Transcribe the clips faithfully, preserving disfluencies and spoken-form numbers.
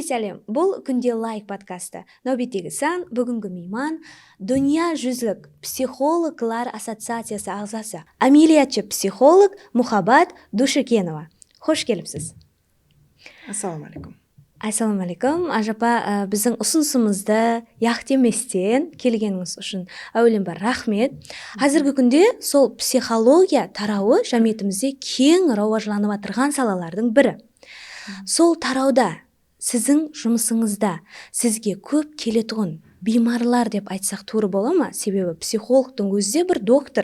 Sálem, bul Kúnde Like podkastı. Náwbettegi san, búgingi miyman, dúnya júzlik psixologlar associaciyası aǵzası, ámeliyatshı psixolog Muhabbat Dushekenova. Xosh kelipsiz. Assalawma aleykum. Assalawma aleykum, Ajapa, á, biziń usınısımızdı yaq demesten kelgenińiz ushın áwelen bir raxmet. Házirgi kúnde sol psixologiya tarawı jámiyetimizde keń rawajlanıp atırǵan salalardıń biri. Sol tarawda siziń jumısıńızda sizge kóp keletuǵın biymarlar dep aytsaq tuwrı bola ma? Sebebi psixologtıń ózi de bir doktor.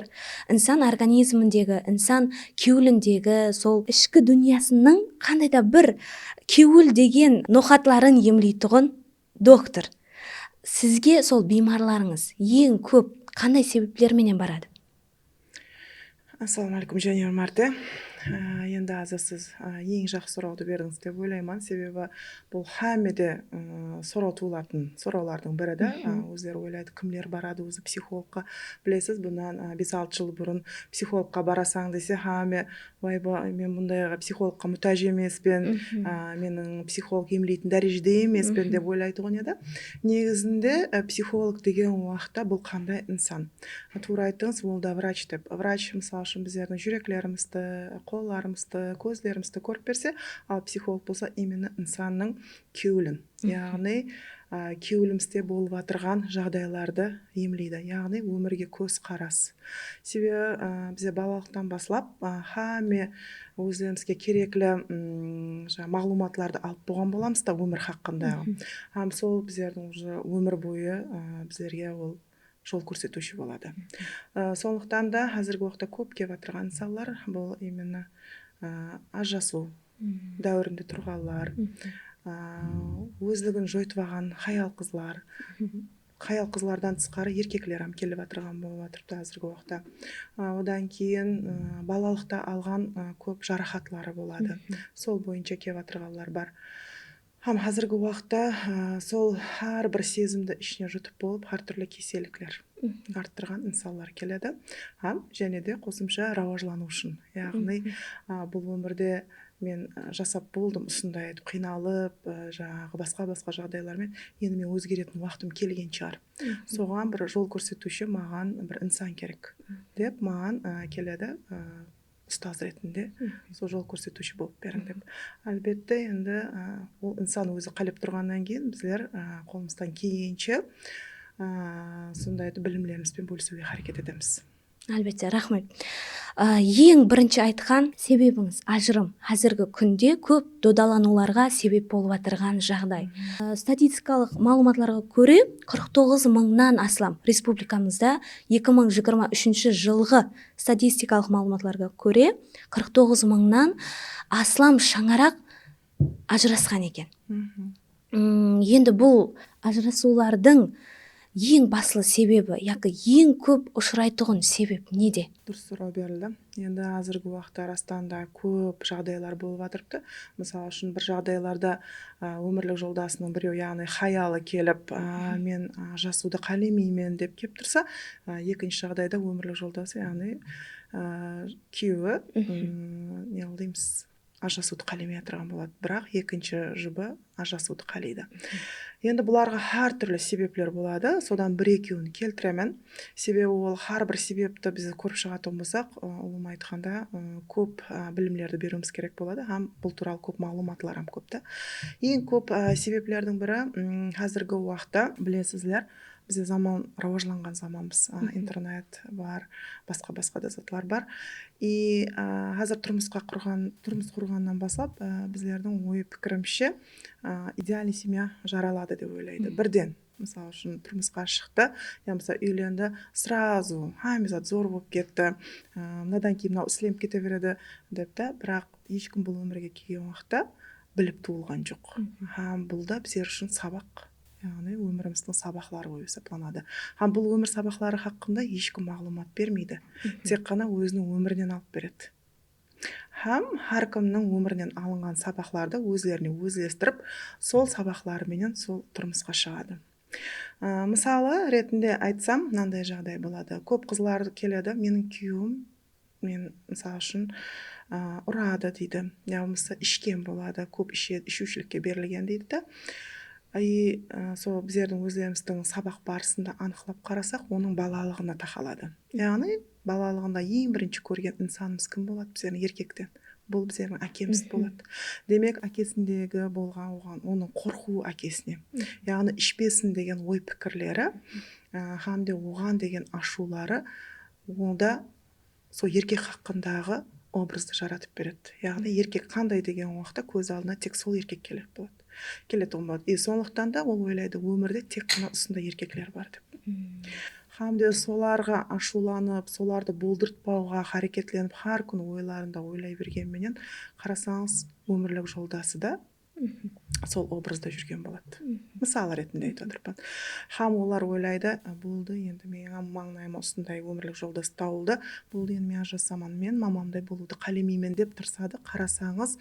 Insan organizmindegi, insan kewlindegi sol ishki dúnyasınıń qanday da bir kewil degen noqatların emleytuǵın doktor. Sizge sol biymarlarıńız eń kóp qanday sebepler menen baradı? Assalawma aleykum, jáne bir márte. Á, endi házir siz, á, eń jaqsı sorawdı berdińiz dep oylayman. Sebebi bul hámmede, ı, soraw tuwılatuǵın sorawlardıń biri de. Á, ózleri oylaydı, kimler baradı ózi psixologqa. Bilesiz, bunnan, á, bes-altı jıl burın psixologqa barasań dese, hámme, "Vay, ba-, men bunday psixologqa mútáj emespen, á, meniń psixolog emleytin dárejede emespen", dep oylaytuǵın edi. Negizinde, á, psixolog degen waqıtta bul qanday insan? Tuwra ayttıńız, ol da vrach dep. Vrach, mısal ushın, bizlerdiń júreklerimizdi, qollarımızdı, kózlerimizdi kórip berse, al psixolog bolsa именно insannıń kewlin, yaǵnıy, á, kewlimizde bolıp atırǵan jaǵdaylardı emleydi, yaǵnıy ómirge kóz qaras. Sebebi, á, bize balalıqtan baslap, á, hámme ózlerimizge kerekli, mm, jańa maǵlıwmatlardı alıp bolǵan bolamız da ómir haqqında. Hám sol bizlerdiń уже ómir boyı, á, bizlerge ol jol kórsetiwshi boladı. Á, sonlıqtan da házirgi waqıtta kóp kep atırǵan insanlar bul именно, á, ajırasıw dáwirinde turǵanlar, á, ózligin joytıp alǵan hayal-qızlar, hayal-qızlardan tısqarı erkekler hám kelip atırǵan bolıp atırıptı házirgi waqıtta. Á, odan keyin, á, balalıqta alǵan, á, kóp jaraqatları boladı. Sol boyınsha kep atırǵanlar bar. Hám házirgi waqıtta, á, sol hár bir sezimdi ishine jutıp bolıp, hár túrli kesellikler arttırǵan insanlar keledi. Hám jáne de qosımsha rawajlanıw ushın. Yaǵnıy, á, bul ómirde men, á, jasap boldım usınday etip, qıynalıp, á, jańaǵı basqa-basqa jaǵdaylar menen, endi men ózgeretin waqtım kelgen shıǵar. Soǵan bir jol kórsetiwshi maǵan bir insan kerek, dep maǵan, á, keledi. Á, ustaz retinde sol jol kórsetiwshi bolıp beriń dep. Álbette, endi, á, ol insan ózi qálep turǵannan keyin bizler, á, qolımızdan kelgenshe, á, sonday etip bilimlerimiz benen bólisiwge háreket etemiz. Álbette, raxmet. Á, eń birinshi aytqan sebebińiz, ajırım, házirgi kúnde kóp dodalanıwlarǵa sebep bolıp atırǵan jaǵday. Á, statistikalıq maǵlıwmatlarǵa kóre, qırq toǵız mıńnan aslam respublikamızda eki mıń jigirma úshinshi jılǵı statistikalıq maǵlıwmatlarǵa kóre, qırq toǵız mıńnan aslam shańaraq ajırasqan eken. Mm, endi bul ajırasıwlardıń eń baslı sebebi yaki eń kóp ushıraytuǵın sebep nede? Durıs soraw berildi. Endi házirgi waqıtta rastan da kóp jaǵdaylar bolıp atırıptı. Mısal ushın, bir jaǵdaylarda, á, ómirlik joldasınıń birew, yaǵnıy hayalı kelip, á, men, á, ajırasıwdı qálemeymen dep kelip tursa, á, ekinshi jaǵdayda ómirlik joldası, yaǵnıy, á, kúyewi, mm, ne deymіз, ajırasıwdı qálemey atırǵan boladı. Biraq ekinshi jubı ajırasıwdı qáleydi. Endi bularǵa hár túrli sebepler boladı. Sodan bir-ekewin keltiremen. Sebebi ol hár bir sebepti biz kórip shıǵatuǵın bolsaq, ı, ulıwma aytqanda, ı, kóp, ı, bilimlerdi beriwimiz kerek boladı hám bul tuwralı kóp maǵlıwmatlar hám kóp ta. Eń kóp, ı, sebeplerdiń biri, ım, házirgi waqıtta bilesizler, bizde zaman rawajlanǵan zamanbız. I, internet bar, basqa-basqa da zatlar bar. I, ı, házir turmısqa qurǵan, turmıs qurǵannan baslap, ı, bizlerdiń oy-pikirimizshe, ı, idealnıy semya jaraladı dep oylaydı. Birden, mısal ushın, turmısqa shıqtı, yamasa úylendi, srazu hámme zat zor bolıp ketti. I, mınadan keyin mınaw islenip kete beredi, dep ta, biraq hesh kim bul ómirge kelgen waqıtta bilip tuwılǵan joq. Hám bul da bizler ushın sabaq. Yaǵnıy, ómirimizdiń sabaqları bolıp esaplanadı. Hám bul ómir sabaqları haqqında hesh kim maǵlıwmat bermeydi. Tek ǵana óziniń ómirinen alıp beredi. Hám hár kimniń ómirinen alınǵan sabaqlardı ózlerine ózlestirip, sol sabaqları menen sol turmısqa shıǵadı. Á, mısalı retinde aytsam, mınanday jaǵday boladı. Kóp qızlar keledi, meniń kúyewim, men, mısal ushın, a, uradı deydi, ya bolmasa ishken boladı, kóp ishe-, ishiwshilikke berilgen deydi da. I, a, sol bizlerdiń ózlerimizdiń sabaq barısında anıqlap qarasaq, onıń balalıǵına taqaladı. Yaǵnıy, balalıǵında eń birinshi kórgen insanımız kim boladı bizlerdiń? Erkekten. Bul bizlerdiń ákemiz boladı. Demek, ákesindegi bolǵan oǵan, onıń qorqıwı ákesine. Yaǵnıy, ishpesin degen oy pikirleri, a, hám de oǵan degen ashıwları onda sol erkek haqqındaǵı obrazdı jaratıp beredi. Yaǵnıy, erkek qanday degen waqıtta kóz aldına tek sol erkek keledi boladı. Keletuǵın boladı. E, sonlıqtan da ol oylaydı, ómirde tek ǵana usınday erkekler bar dep. Hám de solarǵa ashıwlanıp, solardı boldırtpawǵa háreketlenip, hár kún oylarında oylay bergen menen, qarasańız, ómirlik joldası da sol obrazda júrgen boladı. Mısal retinde aytıp atırman. Hám olar oylaydı, "A, boldı, endi meńe mańlayıma usınday ómirlik joldas tawıldı. Boldı, endi men ajırasaman. Men mamamday bolıwdı qálemeymen," dep tırısadı. Qarasańız,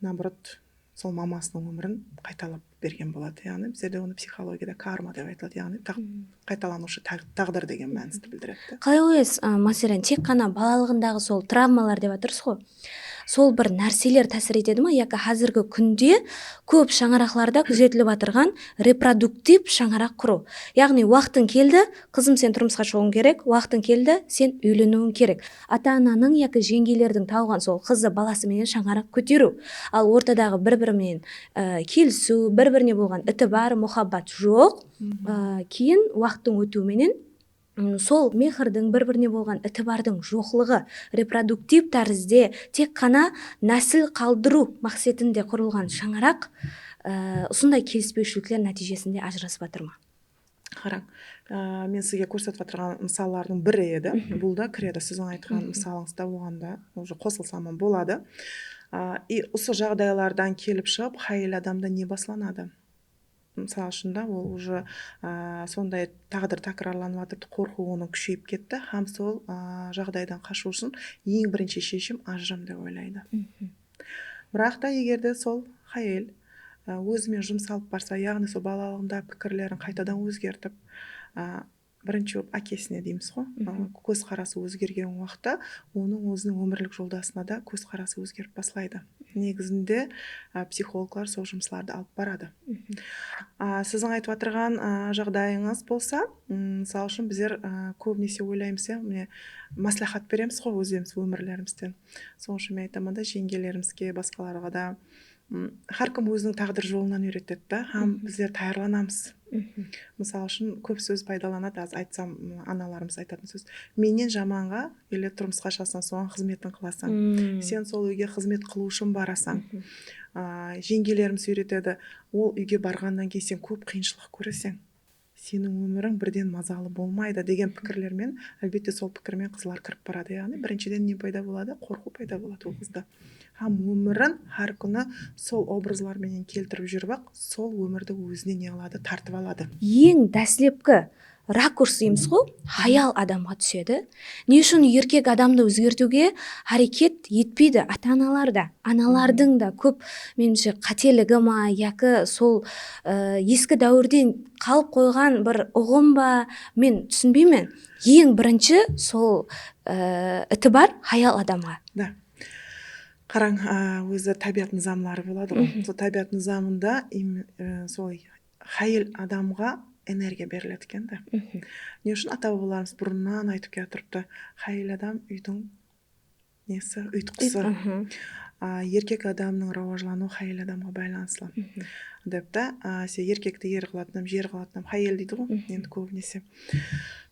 наоборот, sol mamasınıń ómirin qaytalap bergen boladı. Yaǵnıy, bizlerde onı psixologiyada karma dep aytıladı. Yaǵnıy, taq-, qaytalanıwshı taq-, táǵdir degen mánisti bildiredi. Qalay oylaysız, a, máselen, tek ǵana balalıǵındaǵı sol travmalar dep atırsız ǵo. Sol bir nárseler tásir etedi ma? Yaki házirgi kúnde kóp shańaraqlarda kúzetilip atırǵan reproduktiv shańaraq qurıw. Yaǵnıy, waqtıń keldi, qızım, sen turmısqa shıǵıwıń kerek, waqtıń keldi, sen úyleniwiń kerek. Ata-ananıń yaki jeńgeylerdiń tawǵan sol qızı, balası menen shańaraq kóteriw. Al ortadaǵı bir-biri menen, e, kelisiw, bir-birine bolǵan itibar, muhabbat joq. E, keyin waqıttıń ótiwi menen, m, sol mehirdiń, bir-birine bolǵan itibardıń joqlıǵı, reproduktiv tárizde tek ǵana násil qaldırıw maqsetinde qurılǵan shańaraq, e, usınday kelispewshilikler nátiyjesinde ajırasıp atır ma? Qarań, a, men sizge kórsetip atırǵan mısallardıń biri edi. Bul da kiredi, siziń aytqan mısalıńızda, oǵan da уже qosılsam boladı. A, и usı jaǵdaylardan kelip shıǵıp, hayal adamda ne baslanadı? Mısal ushın da, ol уже, a, sonday táǵdir tákirarlanıp atırdı, qorqıw onıń kúsheyip ketti hám sol, a, jaǵdaydan qashıw ushın eń birinshi sheshim ajırım dep oylaydı. Biraq ta, eger de sol hayal, a, ózime jumsalıp barsa, yaǵnıy sol balalıǵında pikirlerin qaytadan ózgertip, a, birinshi bolıp ákesine deymiz ǵo, a, kózqarası ózgergen waqıtta onıń óziniń ómirlik joldasına da kózqarası ózgerip baslaydı. Negizinde, a, psixologlar sol jumıslardı alıp baradı. A, siziń aytıp atırǵan, a, jaǵdayıńız bolsa, m, mısal ushın, bizler, a, kóbinese oylaymız, ya, mine, másláhát beremiz ǵo ózlerimiz ómirlerimizden. Sonıń ushın men aytaman da, jeńgelerimizge, basqalarǵa da, m, hár kim óziniń táǵdir jolınan úyretedi da, hám bizler tayarlanamız. Mısal ushın, kóp sóz paydalanadı, az aytsam, m, analarımız aytatın sóz. Mennen jamanǵa, ele turmısqa shıǵasań, soǵan xızmetin qılasań. Sen sol úyge xızmet qılıw ushın barasań. A, jeńgelerimiz úyretedi, ol úyge barǵannan keyin sen kóp qıyınshılıq kóreseń. Seniń ómiriń birden mazalı bolmaydı degen pikirler menen, álbette, sol pikir menen qızlar kirip baradı. Yaǵnıy, birinshiden ne payda boladı? Qorqıw payda boladı ol qızda. Hám ómirin hár kúni sol obrazlar menen keltirip júrip-aq, sol ómirdi ózine ne qıladı? Tartıp aladı. Eń dáslepki rakurs deymiz ǵo, hayal adamǵa túsedi. Ne ushın erkek adamdı ózgertiwge háreket etpeydi ata-analar da? Analardıń da kóp, menimshe, qáteligi ma, yaki sol, e, eski dáwirden qalıp qoyǵan bir uǵım ba, men túsinbeymen. Eń birinshi sol, e, itibar hayal adamǵa. Da. Qarań, a, ózi tábiyat nızamları boladı ǵoy. Sol tábiyat nızamında im-, e, sol hayal adamǵa energiya beriledi eken da. Ne ushın ata-babalarımız burınnan aytıp kiyatırıptı, hayal adam úydiń nesi, uyıtqısı. A, erkek adamnıń rawajlanıwı hayal adamǵa baylanıslı. Dep ta, a, sen erkekti er qılatın hám, jer qılatın hám hayal deydi ǵoy, endi kóbinese.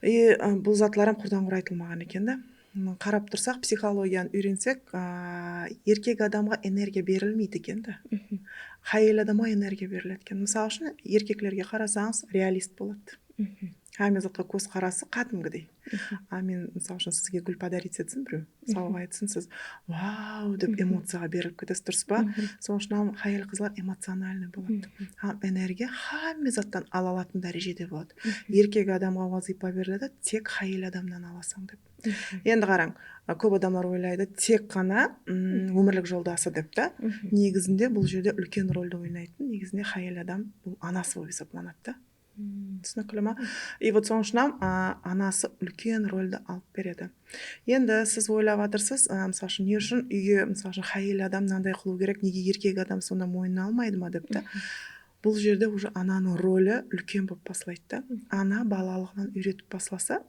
E, a, bul zatlar hám qurdan-qur aytılmaǵan eken da. M, qarap tursaq, psixologiyanı úyrensek, a, erkek adamǵa energiya berilmeydi eken da. Hayal adamǵa energiya beriledi eken. Mısal ushın, erkeklerge qarasańız, realist boladı. Hámme zatqa kózqarası qádimgidey. A, men, mısal ushın, sizge gúl подарить etsin birew, sawǵa etsin, siz, "Vau!" dep emociyaǵa berilip ketesiz, durıs pa? Sonıń ushın hám hayal qızlar эмоциональный boladı. Hám energiya hámme zattan ala alatın dárejede boladı. Erkek adamǵa wazıypa beriledi, tek hayal adamnan alasań dep. Endi qarań, a, kóp adamlar oylaydı, tek ǵana, m, ómirlik joldası dep ta. Negizinde bul jerde úlken roldi oynaytın, negizinde hayal adam bul anası bolıp esaplanadı da. Túsinikli ma? И вот sonıń ushın hám, a, anası úlken roldi alıp beredi. Endi siz oylap atırsız, a, mısal ushın, ne ushın úyge, mısal ushın, háyel adam mınanday qılıw kerek, nege erkek adam sonda moynına almaydı ma dep te. Bul jerde уже ananıń roli úlken bolıp baslaydı da. Ana balalıǵınan úyretip baslasa,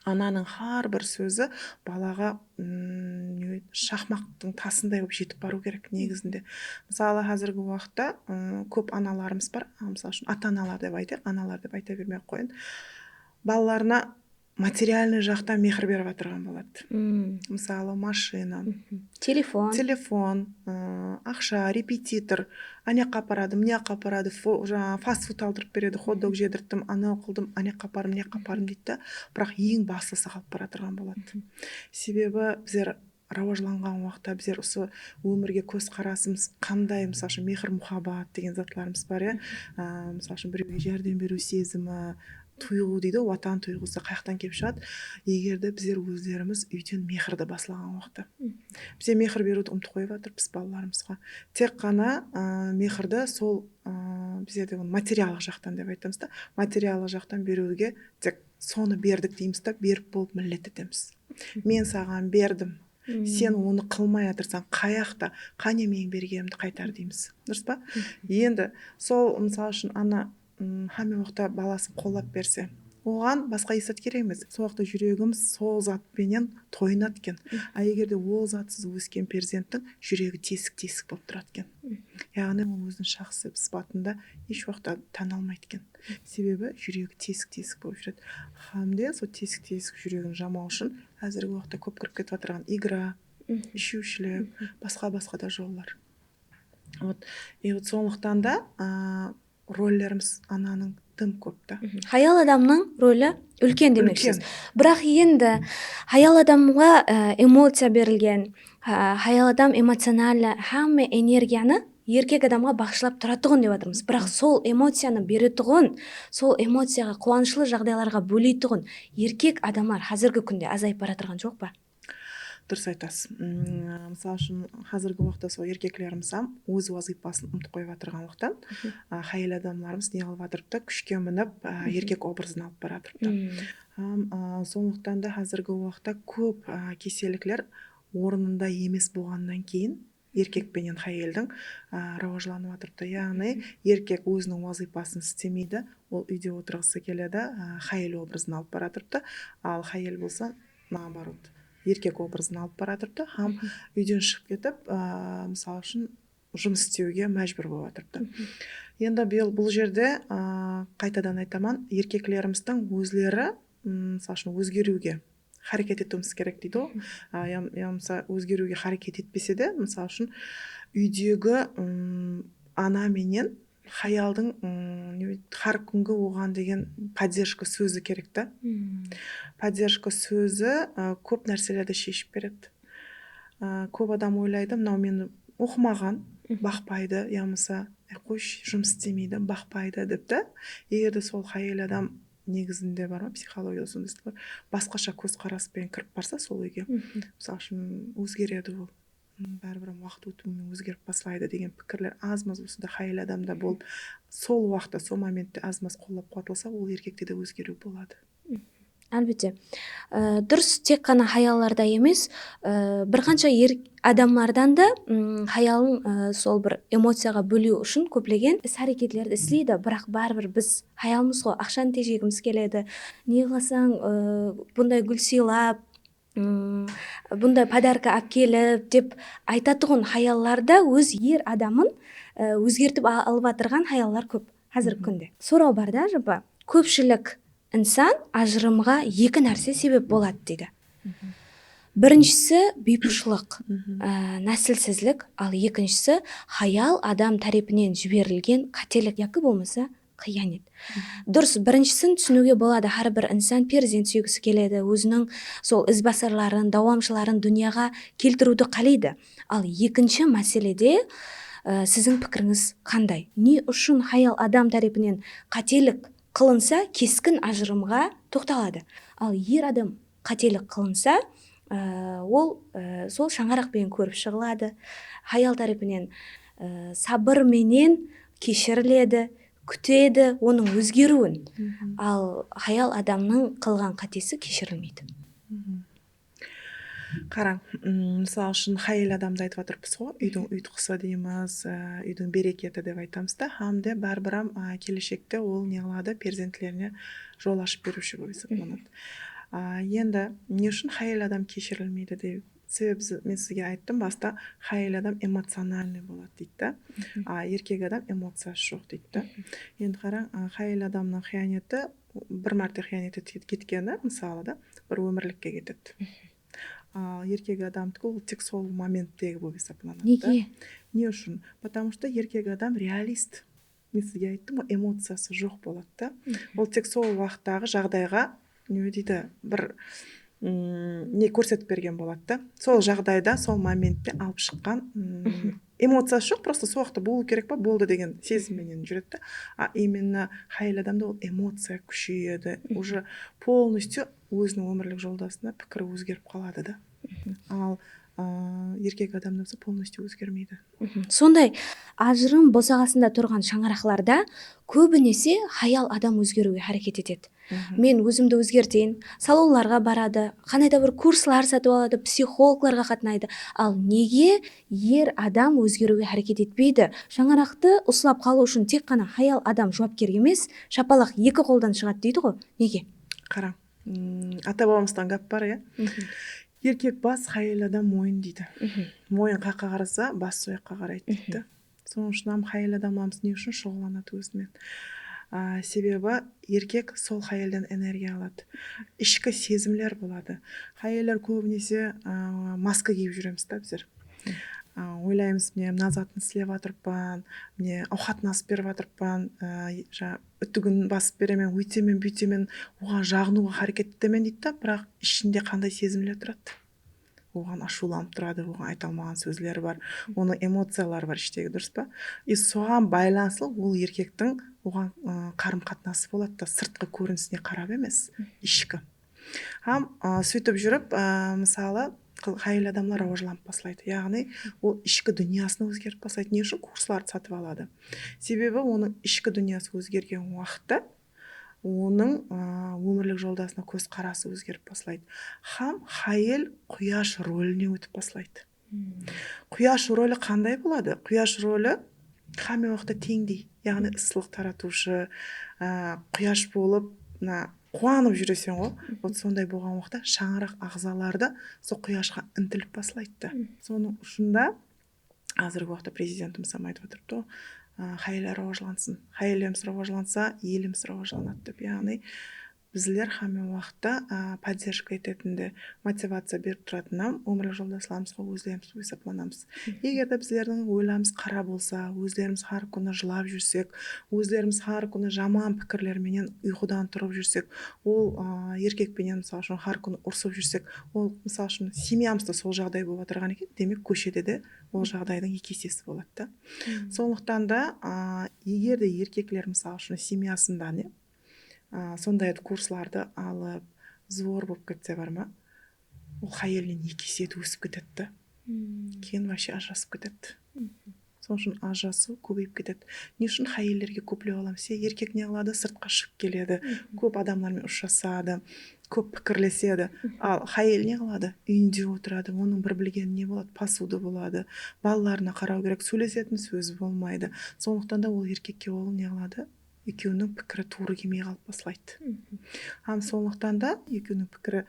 ananıń hár bir sózi balaǵa, mm, ne, shaqmaqtıń tasınday bolıp jetip barıw kerek negizinde. Mısalı, házirgi waqıtta, mm, kóp analarımız bar, a, mısal ushın, ata-analar dep aytayıq, analar dep ayta bermey-aq qoyın. Balalarına materialnıy jaqtan mehir berip atırǵan boladı. Mısalı, mashina, Telefon. Telefon, ı, aqsha, repetitor, anaqqa aparadı, mınaqqa aparadı, fo-, jańa, fast food aldırıp beredi, hot-dog jedirttim, anaw qıldım, anaqqa apardım, mınaqqa apardım deydi da. Biraq eń baslısı qalıp baratırǵan boladı. Sebebi bizler rawajlanǵan waqıtta bizler usı ómirge kóz qarasımız qanday, mısal ushın, mehir-muhabbat degen zatlarımız bar, ya. Á, mısal ushın, birewge járdem beriw sezimi, tuyǵı deydi, watan tuyǵısı qayaqtan kelip shıǵadı? Eger de bizler ózlerimiz úyden mehirdi baslaǵan waqıtta. Bize mehir beriwdi umıtıp qoyıp atırmız balalarımızǵa. Tek ǵana, ı, mehirdi sol, ı, bizlerde onı materiallıq jaqtan dep aytamız da, materiallıq jaqtan beriwge tek sonı berdik deymiz da, berip bolıp millet etemiz. Men saǵan berdim. Sen onı qılmay atırsań, qayaqta, qáne meniń bergenimdi qaytar deymiz. Durıs pa? Endi sol, mısal ushın, ana, ım, hámme waqıtta balasın qollap berse, oǵan basqa hesh zat kerek emes. Sol waqıtta júregimiz sol zat penen toyınadı eken. A eger de ol zatsız ósken perzenttiń júregi tesik-tesik bolıp turadı eken. Yaǵnıy ol óziniń shaxsıy sıpatında hesh waqıtta tán almaydı eken. Sebebi júregi tesik-tesik bolıp júredi. Hám de sol tesik-tesik júregin jamaw ushın házirgi waqıtta kóp kirip ketip atırǵan igra, ishewshilik, basqa-basqa da jollar. Вот. И вот sonlıqtan da, a, rollerimiz ananıń dım kóp ta. Hayal adamnıń roli úlken demekshiz. Úlken. Biraq endi hayal adamǵa, e, emociya berilgen, ha-, hayal adam emocionalno hámme energiyanı erkek adamǵa baǵıshlap turatuǵın dep atırmız. Biraq sol emociyanı beretuǵın, sol emociyaǵa quwanıshlı jaǵdaylarǵa bóleytuǵın erkek adamlar házirgi kúnde azayıp baratırǵan joq pa? Durıs aytasız. Mm, mısal ushın, házirgi waqıtta sol erkeklerimiz hám óz wazıypasın umıtıp qoyıp atırǵanlıqtan, a, hayal adamlarımız ne qılıp atırıptı? Kúshke minip, a, erkek obrazın alıp baratırıptı. Hám, a, sonlıqtan da házirgi waqıtta kóp, a, kesellikler ornında emes bolǵannan keyin erkek penen hayaldiń, a, rawajlanıp atırıptı. Yaǵnıy, erkek óziniń wazıypasın istemeydi, ol úyde otırǵısı keledi, a, hayal obrazın alıp baratırıptı. Al hayal bolsa, наоборот, erkek obrazın alıp baratırıptı hám úyden shıǵıp ketip, a, mısal ushın, jumıs islewge májbúr bolıp atırıptı. Endi bul, bul jerde, a, qaytadan aytaman, erkeklerimizdiń ózleri, m, mısal ushın, ózgeriwge háreket etiwimiz kerek deydi ǵo. A, ya, yamasa ózgeriwge háreket etpese de, mısal ushın, úydegi, m, ana menen hayaldıń, ım, ne, hár kúngi oǵan degen поддержка sózi kerek ta. Поддержка sózi, ı, kóp nárselerdi sheship beredi. I, kóp adam oylaydı, mınaw meni oqımaǵan, baqpaydı, yamasa, "Ay, qoyshı, jumıs istemeydi, baqpaydı", dep ta. Eger de sol hayal adam negizinde bar ma, psixologiyada sonday zat bar, basqasha kózqaras penen kirip barsa sol úyge, mısal ushın, ózgeredi ol. Báribir waqıt ótiw menen ózgerip baslaydı degen pikirler az-maz bolsa da hayal adamda bolıp, sol waqıtta, sol momentte az-maz qollap-quwatlasa, ol erkekte de ózgeriw boladı. Álbette. Á, durıs, tek ǵana hayallarda emes, á, bir qansha er adamlardan da, ım, hayalın, á, sol bir emociyaǵa bóliw ushın kóplegen is-háreketlerdi isleydi, biraq báribir biz hayalmız ǵo, aqshanı tejegimiz keledi. Ne qılasań, á, bunday gúl sıylap, ım, bunday podarka akelip dep aytatuǵın hayallarda óz er adamın, e, ózgertip a-, alıp atırǵan hayallar kóp házirgi kúnde. Soraw bar da, japa, kópshilik insan ajırımǵa eki nárse sebep boladı deydi. Birinshisi biypushılıq, e, násilsizlik, al ekinshisi hayal adam tárepinen jiberilgen qátelik yaki bolmasa qıyanet. Durıs, birinshisin túsiniwge boladı, hár bir insan perzent súygisi keledi, óziniń sol izbasarların, dawamshıların dúnyaǵa keltiriwdi qáleydi. Al ekinshi máselede, e, siziń pikirińiz qanday? Ne ushın hayal adam tárepinen qátelik qılınsa, keskin ajırımǵa toqtaladı? Al er adam qátelik qılınsa, e, ol, e, sol shańaraq penen kórip shıǵıladı. Hayal tárepinen, e, sabır menen keshiriledi. kútedi onıń ózgeriwin. Al hayal adamnıń qılǵan qátesi keshirilmeydi. Qarań, m, mısal ushın, hayal adamdı aytıp atırıppız ǵo, úydiń uyıtqısı deymiz, e, úydiń bereketi dep aytamız da, hám de báribir hám, a, keleshekte ol ne qıladı, perzentlerine jol ashıp beriwshi bolıp esaplanadı. A, endi ne ushın hayal adam keshirilmeydi dep? Sebebi, men sizge ayttım basta, hayal adam emocionalnıy boladı deydi da. A, erkek adam emociyası joq deydi da. Endi qarań, a, hayal adamnıń xıyaneti, bir márte xıyanet etip ketkeni, mısalı da, bir ómirlikke ketedi. Al erkek adamdiki ol tek sol momenttegi bolıp esaplanadı da. Nege? Ne ushın? Потому что erkek adam realist. Men sizge ayttım ǵoy, emociyası joq boladı da. Ol tek sol waqıttaǵı jaǵdayǵa, ne deydi, bir, mm, ne kórsetip bergen boladı da. Sol jaǵdayda, sol momentte alıp shıqqan, mm, emociyası joq, просто sol waqıtta bolıw kerek pa, boldı degen sezim menen júredi da. A именно hayal adamda ol emociya kúsheyedi. Уже полностью óziniń ómirlik joldasına pikiri ózgerip qaladı da. Al, a, erkek adamda bolsa полностью ózgermeydi. Sonday ajırım bosaǵasında turǵan shańaraqlarda kóbinese hayal adam ózgeriwge háreket etedi. Men ózimdi ózgerteyin, salonlarǵa baradı, qanday da bir kurslar satıp aladı, psixologlarǵa qatnaydı. Al nege er adam ózgeriwge háreket etpeydi? Shańaraqtı uslap qalıw ushın tek ǵana hayal adam juwapker emes, shapalaq eki qoldan shıǵadı deydi ǵo. Nege? Qarań, mm, ata-babamızdan gáp bar, ya. Erkek bas, hayal adam moyın deydi. Moyın qayaqqa qarasa, bas soyaqqa qaraydı deydi. Sonıń ushın hám hayal adamlarımız ne ushın shuǵıllanadı ózinen? A, sebebi erkek sol hayaldan energiya aladı. Ishki sezimler boladı. Hayaller kóbinese, a, maska kiyip júremiz da bizler. A, oylaymız, mine, mına zatın islep atırıppan, mine, awqatın asıp berip atırıppan, a, ja-, útigin basıp beremen, óytemen, búytemen, oǵan jaǵınıwǵa háreket etemen deydi da, biraq ishinde qanday sezimler turadı? Oǵan ashıwlanıp turadı, oǵan ayta almaǵan sózleri bar, onıń emociyaları bar ishtegi, durıs pa? I soǵan baylanıslı ol erkektiń oǵan, ı, qarım-qatnası boladı da, sırtqı kórinisine qarap emes, ishki. Hám, ı, sóytip júrip, ı, mısalı, qıl-, hayal adamlar rawajlanıp baslaydı. Yaǵnıy, ol ishki dúnyasın ózgerip baslaydı. Ne ushın kurslardı satıp aladı? Sebebi onıń ishki dúnyası ózgergen waqıtta onıń, a, ómirlik joldasına kóz qarası ózgerip baslaydı. Hám hayal quyash roline ótip baslaydı. Quyash roli qanday boladı? Quyash roli hámme waqıtta teńdey. Yaǵnıy ıssılıq taratıwshı, a, quyash bolıp, mına, quwanıp júreseń ǵo. Вот sonday bolǵan waqıtta shańaraq aǵzaları da sol quyashqa intilip baslaydı da. Sonıń ushın da Házirgi waqıtta prezidentimiz hám aytıp atırıptı ǵo, a, hayallar rawajlansın, hayallerimiz rawajlansa, elimiz rawajlanadı dep. Yaǵnıy bizler hámme waqıtta, a, поддержка etetin de, motivaciya berip turatın hám ómirlik joldaslarımızǵa ózlerimiz bolıp esaplanamız. Eger de bizlerdiń oylarımız qara bolsa, ózlerimiz hár kúni jılap júrsek, ózlerimiz hár kúni jaman pikirler menen uyqıdan turıp júrsek, ol, a, erkek penen, mısal ushın, hár kúni urısıp júrsek, ol, mısal ushın, semyamızda sol jaǵday bolıp atırǵan eken, demek, kóshede de ol jaǵdaydıń eki esesi boladı da. Sonlıqtan da, a, eger de erkekler, mısal ushın, semyasında ne, a, sonday kurslardı alıp, zor bolıp ketse bar ma, ol hayalinen eki ese etip ósip ketedi da. Keyin вообще ajırasıp ketedi. Sonıń ushın ajırasıw kóbeyip ketedi. Ne ushın hayallerge kóplep alamız? Erkek ne qıladı? Sırtqa shıǵıp keledi. Kóp adamlar menen ushırasadı. Kóp pikirlesedi. Al hayal ne qıladı? Úyinde otıradı. Onıń bir bilgeni ne boladı? Posuda boladı. Balalarına qaraw kerek. Sóylesetin sózi bolmaydı. Sonlıqtan da ol erkekke ol ne qıladı? Ekewiniń pikiri tuwrı kelmey qalıp baslaydı. Hám sonlıqtan da ekewiniń pikiri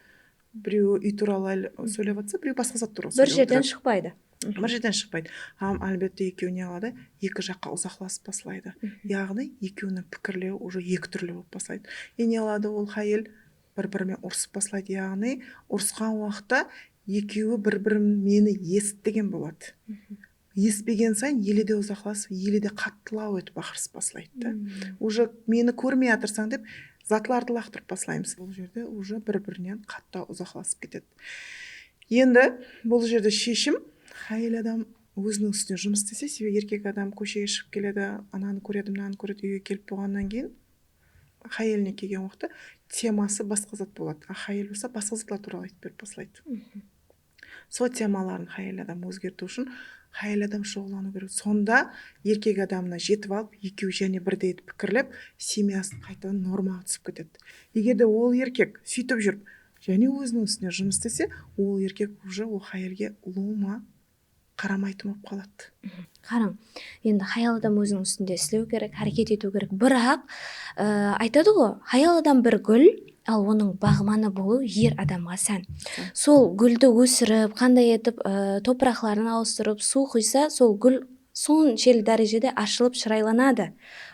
birewi úy tuwralı sóylep atsa, birew basqa zat tuwralı sóylep atırdı. Bir jerden shıqpaydı. Bir jerden shıqpaydı. Hám, álbette, ekewi ne qıladı? Eki jaqqa uzaqlasıp baslaydı. Yaǵnıy, ekewiniń pikirlewi уже eki túrli bolıp baslaydı. E, ne qıladı ol hayal? Bir-biri menen urısıp baslaydı. Yaǵnıy, urısqan waqıtta ekewi bir-birin meni esitpegen boladı. Esitpegen sayın ele de uzaqlasıp, ele de qattılaw etip aqırısıp baslaydı da. Уже meni kórmey atırsań dep zatlardı laqtırıp baslaymız. Bul jerde уже bir-birinen qattı uzaqlasıp ketedi. Endi bul jerde sheshim, hayal adam óziniń ústine jumıs islese, sebebi erkek adam kóshege shıǵıp keledi, ananı kóredi, mınanı kóredi, úyge kelip bolǵannan keyin hayaline kelgen waqıtta teması basqa zat boladı. A hayal bolsa basqa zatlar tuwralı aytıp berip baslaydı. Sol temaların hayal adam ózgertiw ushın Hayal adam shuǵıllanıw kerek. Sonda erkek adamına jetip alıp, ekewi jáne birdey etip pikirlep, semyası qaytadan normaǵa túsip ketedi. Eger de ol erkek súytip júrip, jáne óziniń ústine jumıs istese, ol erkek уже ol hayalge ulıwma qaramaytın bolıp qaladı. Qarań, endi hayal adam óziniń ústinde islew kerek, háreket etiw kerek. Biraq, ı, aytadı ǵo, hayal adam bir gúl, al onıń baǵmanı bolıw er adamǵa sán. Sol gúldi ósirip, qanday etip, ı, topıraqların awıstırıp, suw quysa, sol gúl sonshelli dárejede ashılıp shıraylanadı.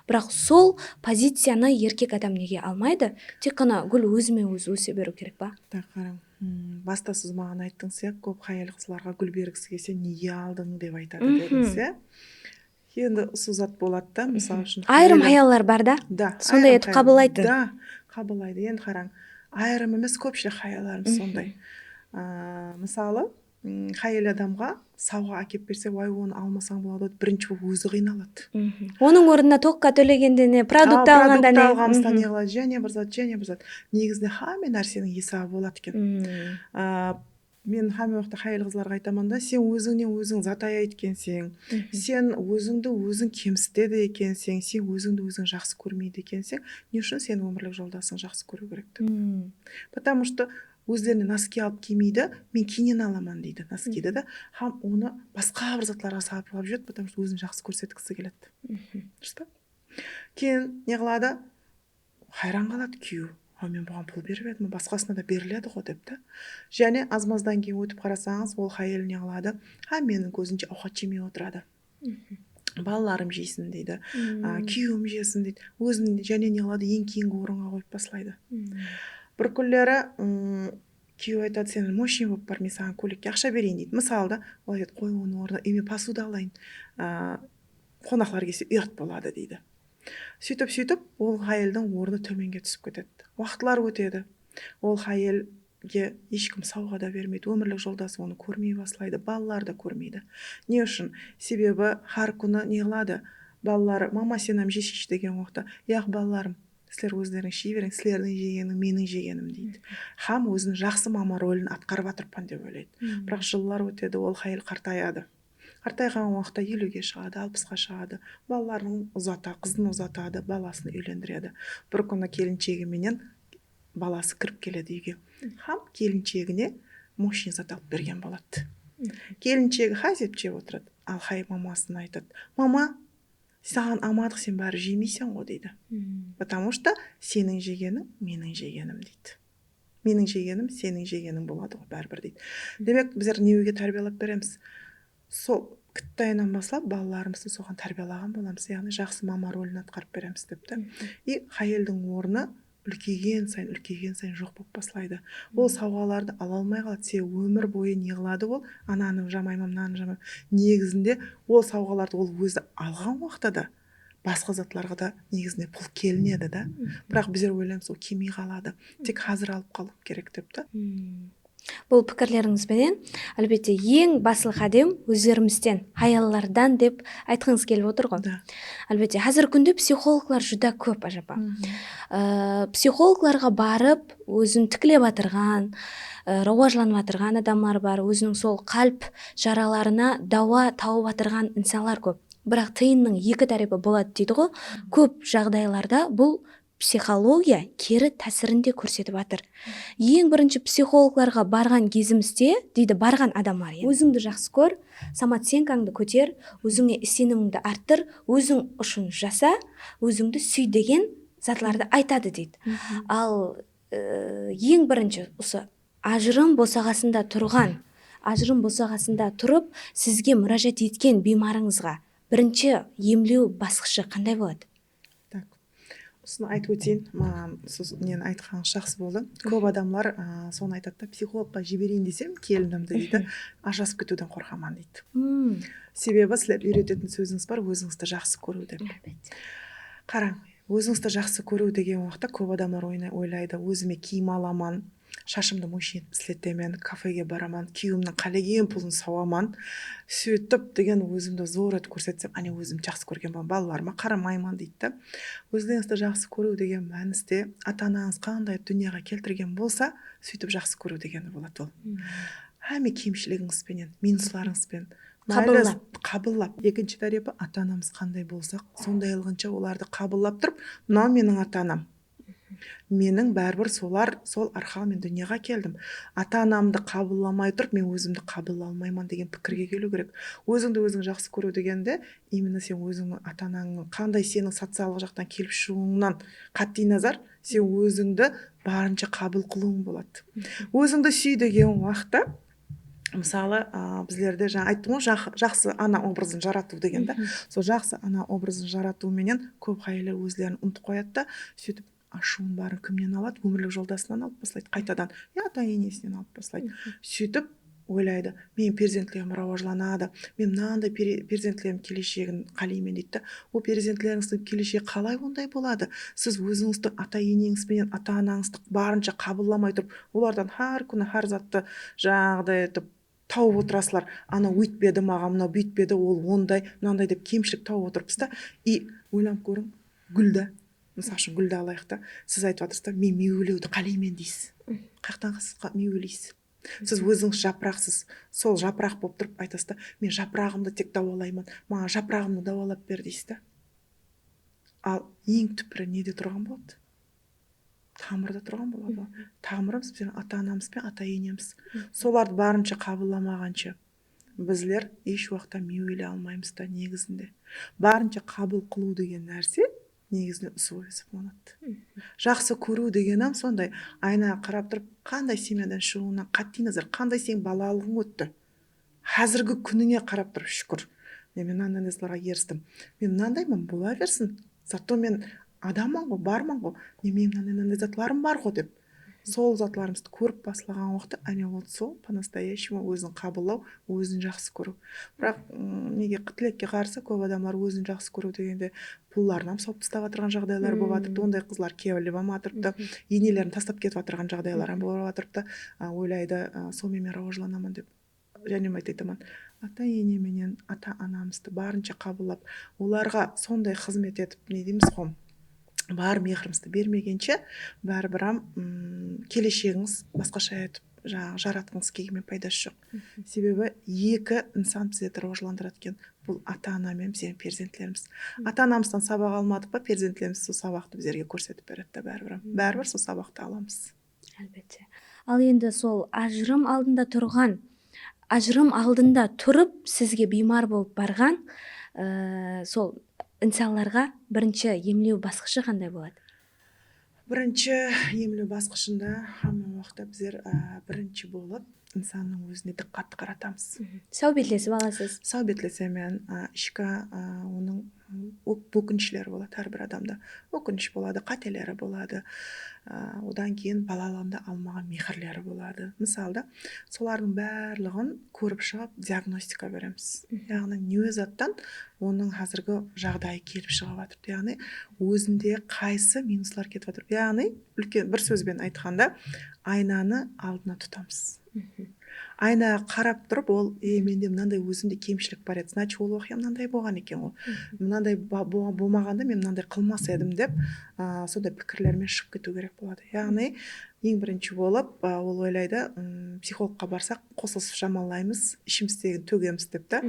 Biraq sol poziciyanı erkek adam nege almaydı? Tek ǵana gúl ózime-ózi óse beriw kerek pa? Da, qarań. Hmm, basta siz maǵan ayttıńız ya, kóp hayal qızlarǵa gúl bergisi kelse, nege aldıń dep aytadı dedińiz ya. Endi usı zat boladı da, mısal ushın, ayırım hayallar bar da, da, sonday etip qabıllaydı. Da, qabıllaydı. Endi qarań, ayırım emes, kópshilik hayallarımız sonday. Aa, mısalı, mm, hayal adamǵa sawǵa ákep berse, way, onı almasań boladı, dep birinshi bolıp ózi qıynaladı. Onıń ornına tokka tólegende ne, produkt alǵanda ne? Alǵanımızda ne qıladı? Jáne bir zat, jáne bir zat. Negizinde hámme nárseniń esabı boladı eken. Aa, Men hámme waqıtta hayal qızlarǵa aytaman da, sen ózińnen óziń zataya etkenseń, sen ózińdi óziń kemsitedi ekenseń, sen ózińdi óziń jaqsı kórmeydi ekenseń, ne ushın sen ómirlik joldasıń jaqsı kóriw kerek dep? Потому что ózlerine noski alıp kiymeydi, men keyninen alaman deydi noskidi da, hám onı basqa bir zatlarǵa sarplap júredi, потому что ózin jaqsı kórsetkisi keledi. Durıs pa? Keyin ne qıladı? Hayran qaladı kúyew. Ha, men buǵan pul berip edim, basqasına da beriledi ǵo, dep ta. Jáne az-mazdan keyin ótip qarasańız, ol hayal ne qıladı? Ha, meniń kózimshe awqat jemey otıradı. Balalarım jeysin deydi. A, kúyewim jesin deydi. Ózin jáne ne qıladı? Eń keyingi orınǵa qoyıp baslaydı. Bir kúnleri, ım, kúyewi aytadı, sen мощный bolıp bar, men saǵan kóylekke aqsha bereyin deydi. Mısalı da, ol aytadı, qoy, onıń ornına úyime posuda alayın. A, qonaqlar kelse uyat boladı deydi. Súytip-súytip, ol hayaldıń ornı tómenge túsip ketedi. Waqıtlar ótedi. Ol hayalge hesh kim sawǵa da bermeydi. Ómirlik joldası onı kórmey baslaydı, balaları da kórmeydi. Ne ushın? Sebebi hár kúni ne qıladı? Balaları, mama, sen hám jeseyshi degen waqıtta, yaq, balalarım, sizler ózlerińiz jey beriń, sizlerdiń jegeniń meniń jegenim deydi. Hám ózin jaqsı mama rolin atqarıp atırıppan dep oylaydı. Biraq jıllar ótedi, ol hayal qartayadı. Qartayǵan waqıtta eliwge shıǵadı, alpısqa shıǵadı. Balaların uzata, qızın uzatadı, balasın úylendiredi. Bir kúni kelinshegi menen balası kirip keledi úyge. Hám kelinshegine мощный zat alıp bergen boladı. Kelinshegi ház etip jep otıradı. Al hay mamasına aytadı. Mama, saǵan almadıq, sen bári jeymeyseń ǵo, deydi. Потому что seniń jegeniń meniń jegenim, deydi. Meniń jegenim seniń jegeniń boladı ǵo báribir, deydi. Demek, bizler nege tárbiyalap beremiz? Sol kittayanan baslap balalarımızdı soǵan tárbiyalaǵan bolamız, yaǵnıy jaqsı mama rolin atqarıp beremiz, dep ta. I hayaldıń ornı úlkeygen sayın, úlkeygen sayın joq bolıp baslaydı. Ol sawǵalardı ala almay qaladı, sebebi ómir boyı ne qıladı ol? Ananı jamayman, mınanı jamayman. Negizinde ol sawǵalardı ol ózi alǵan waqıtta da basqa zatlarǵa da negizinde pul kelinedi da. Biraq bizler oylaymız, ol kelmey qaladı. Tek házir alıp qalıw kerek dep ta. Bul pikirlerińiz benen, álbette, eń baslı qádem ózlerimizden, hayallardan dep aytqıńız kelip otır ǵo. Álbette, házirgi kúnde psixologlar júdá kóp, ájapa. Psixologlarǵa barıp, ózin tiklep atırǵan, rawajlanıp atırǵan adamlar bar, óziniń sol qálb jaralarına dawa tawıp atırǵan insanlar kóp. Biraq tıyınnıń eki tárepi boladı deydi ǵo. Kóp jaǵdaylarda bul psixologiya keri tásirin de kórsetip atır. Eń birinshi psixologlarǵa barǵan gezimizde, deydi, barǵan adamlar, ózińdi jaqsı kór, samootsenkańdı kóter, ózińe isenimińdi arttır, óziń ushın jasa, ózińdi súy degen zatlardı aytadı, deydi. Al, e, eń birinshi usı ajırım bosaǵasında turǵan, ajırım bosaǵasında turıp sizge múrájat etken biymarıńızǵa birinshi emlew basqıshı qanday boladı? Tak, usını aytıp óteyin, maǵan usı neni aytqanıńız jaqsı boldı. Kóp adamlar, a, sonı aytadı da, psixologqa jibereyin desem kelinimdi, deydi, ajırasıp ketiwden qorqaman, deydi. Sebebi sizler úyretetin sózińiz bar, ózińizdi jaqsı kóriw dep. Qarań, ózińizdi jaqsı kóriw degen waqıtta kóp adamlar oyna-, oylaydı, ózime kiyim alaman, shashımdı мощный etip isletemen, kafege baraman, kúyewimniń qálegen pulın sawaman, sóytip degen ózimdi zor etip kórsetsem, áne, ózim jaqsı kórgen bolaman, balalarıma qaramayman, deydi da. Ózlerińizdi jaqsı kóriw degen mániste ata-anańız qanday dúnyaǵa keltirgen bolsa, sóytip jaqsı kóriw degeni boladı ol. Hámme kemshiligińiz benen, minuslarıńız benen, Mayli, qabıllap. Ekinshi tárepi, ata-anamız qanday bolsaq, sondaylığınsha olardı qabıllap turıp, mınaw meniń ata-anam. Meniń báribir solar, sol arqalı men dúnyaǵa keldim. Ata-anamdı qabıllamay turıp, men ózimdi qabıllalmayman degen pikirge keliw kerek. Ózińdi óziń jaqsı kóriw degende, именно sen ózińniń ata-anańnıń qanday seniń sociallıq jaqtan kelip shıǵıwıńnan qat'iy nazar, sen ózińdi barınsha qabıl qılıwıń boladı. Ózińdi súy degen waqıtta, mısalı, a, bizlerde jańa ayttım ǵoy, jaq-, jaqsı ana obrazın jaratıw degen da. Sol jaqsı ana obrazın jaratıw menen kóp háyelder ózlerin umıtıp qoyadı da, sóytip ashıwın barın kimnen aladı? Ómirlik joldasınan alıp baslaydı qaytadan. Ya ata-enesinen alıp baslaydı. Sóytip oylaydı, meniń perzentlerim rawajlanadı, men mınanday peri-, perzentlerim keleshegin qáleymen deydi da. Ol perzentlerińizdiń keleshegi qalay onday boladı? Siz ózińizdiń ata-eneńiz benen ata-anańızdı barınsha qabıllamay turıp, olardan hár kúni hár zattı jańaǵıday etip tawıp otırasızlar. Anaw óytpedi maǵan, mınaw búytpedi, ol onday, mınanday dep kemshilik tawıp otırıpsız da. И oylanıp kóriń, gúldi. Mısal ushın, gúldi alayıq ta. Siz aytıp atırsız da, men miywelewdi qáleymen deysiz. Qayaqtan siz qa-, miyweleysiz? Siz ózińiz japıraqsız. Sol japıraq bolıp turıp aytasız da, men japıraǵımdı tek dawalayman. Maǵan japıraǵımdı dawalap ber deysiz da. Al, eń túpiri nede turǵan boladı? Tamırda turǵan boladı ǵoy. Tamırımız bizlerdiń ata-anamız benen ata-enemiz. Solardı barınsha qabıllamaǵansha bizler hesh waqıtta miyweley almaymız da negizinde. Barınsha qabıl qılıw degen nárse negizinde usvoi esaplanadı. Jaqsı kóriw degen hám sonday. Aynaǵa qarap turıp, qanday semyadan shıǵıwıńnan qat'iy nazar, qanday seniń balalıǵıń ótti. Házirgi kúnińe qarap turıp, shúkir. Men, men mınanday nárselerge eristim. Men mınandayman, bola bersin. Zato men adamman ǵo, barman ǵo. Ne, men mınanday, mınanday zatlarım bar ǵo dep. Sol zatlarımızdı kórip baslaǵan waqıtta, áne, ol sol по-настоящему ózin qabıllaw, ózin jaqsı kóriw. Biraq, ım, nege, tilekke qarsı, kóp adamlar ózin jaqsı kóriw degende pulların hám sawıp taslap atırǵan jaǵdaylar bolıp atırıptı. Onday qızlar kebinlep hám atırıptı. Enelerin taslap ketip atırǵan jaǵdaylar hám bolıp atırıptı. A, oylaydı, a, sonıń menen rawajlanaman dep. Jáne aytaman, ata-ene menen ata-anamızdı barınsha qabıllap, olarǵa sonday xızmet etip, ne deymiz ǵo, bar mehirimizdi bermegenshe, báribir hám, ım, keleshegińiz basqasha etip, jańaǵı, jaratqıńız kelgen menen paydası joq. Sebebi eki insan bizlerdi rawajlandıradı eken. Bul ata-ana menen bizlerdiń perzentlerimiz. Ata-anamızdan sabaq almadıq pa, perzentlerimiz sol sabaqtı bizlerge kórsetip beredi de báribir hám. Báribir sol sabaqtı alamız. Álbette. Al endi sol ajırım aldında turǵan, ajırım aldında turıp sizge biymar bolıp barǵan, e, sol insanlarǵa birinshi emlew basqıshı qanday boladı? Birinshi emlew basqıshında hámme waqıtta bizler, e, birinshi bolıp insannıń ózine dıqqattı qaratamız. Sáwbetlesip alasız. Sáwbetlesemen, a, ishki, a, onıń ó-, ókinishleri boladı hár bir adamda. Ókinish boladı, qáteleri boladı. A, odan keyin balalıǵında almaǵan mehirleri boladı. Mısalda, solardıń barlıǵın kórip shıǵıp diagnostika beremiz. Yaǵnıy ne zattan onıń házirgi jaǵdayı kelip shıǵıp atırıptı. Yaǵnıy ózinde qaysı minuslar ketip atır. Yaǵnıy úlken bir sóz benen aytqanda, aynanı aldına tutamız. Aynaǵa qarap turıp, ol, e, mende mınanday ózimde kemshilik bar edi. Значит, ol waqıya mınanday bolǵan eken ǵoy. Mınanday ba-, bo-, bolmaǵanda men mınanday qılmas edim dep, a, sonday pikirlermen shıǵıp ketiw kerek boladı. Yaǵnıy, eń birinshi bolıp, a, ol oylaydı, ım, psixologqa barsaq, qosılısıp jamanlaymız, ishimizdegiń tógemiz dep ta.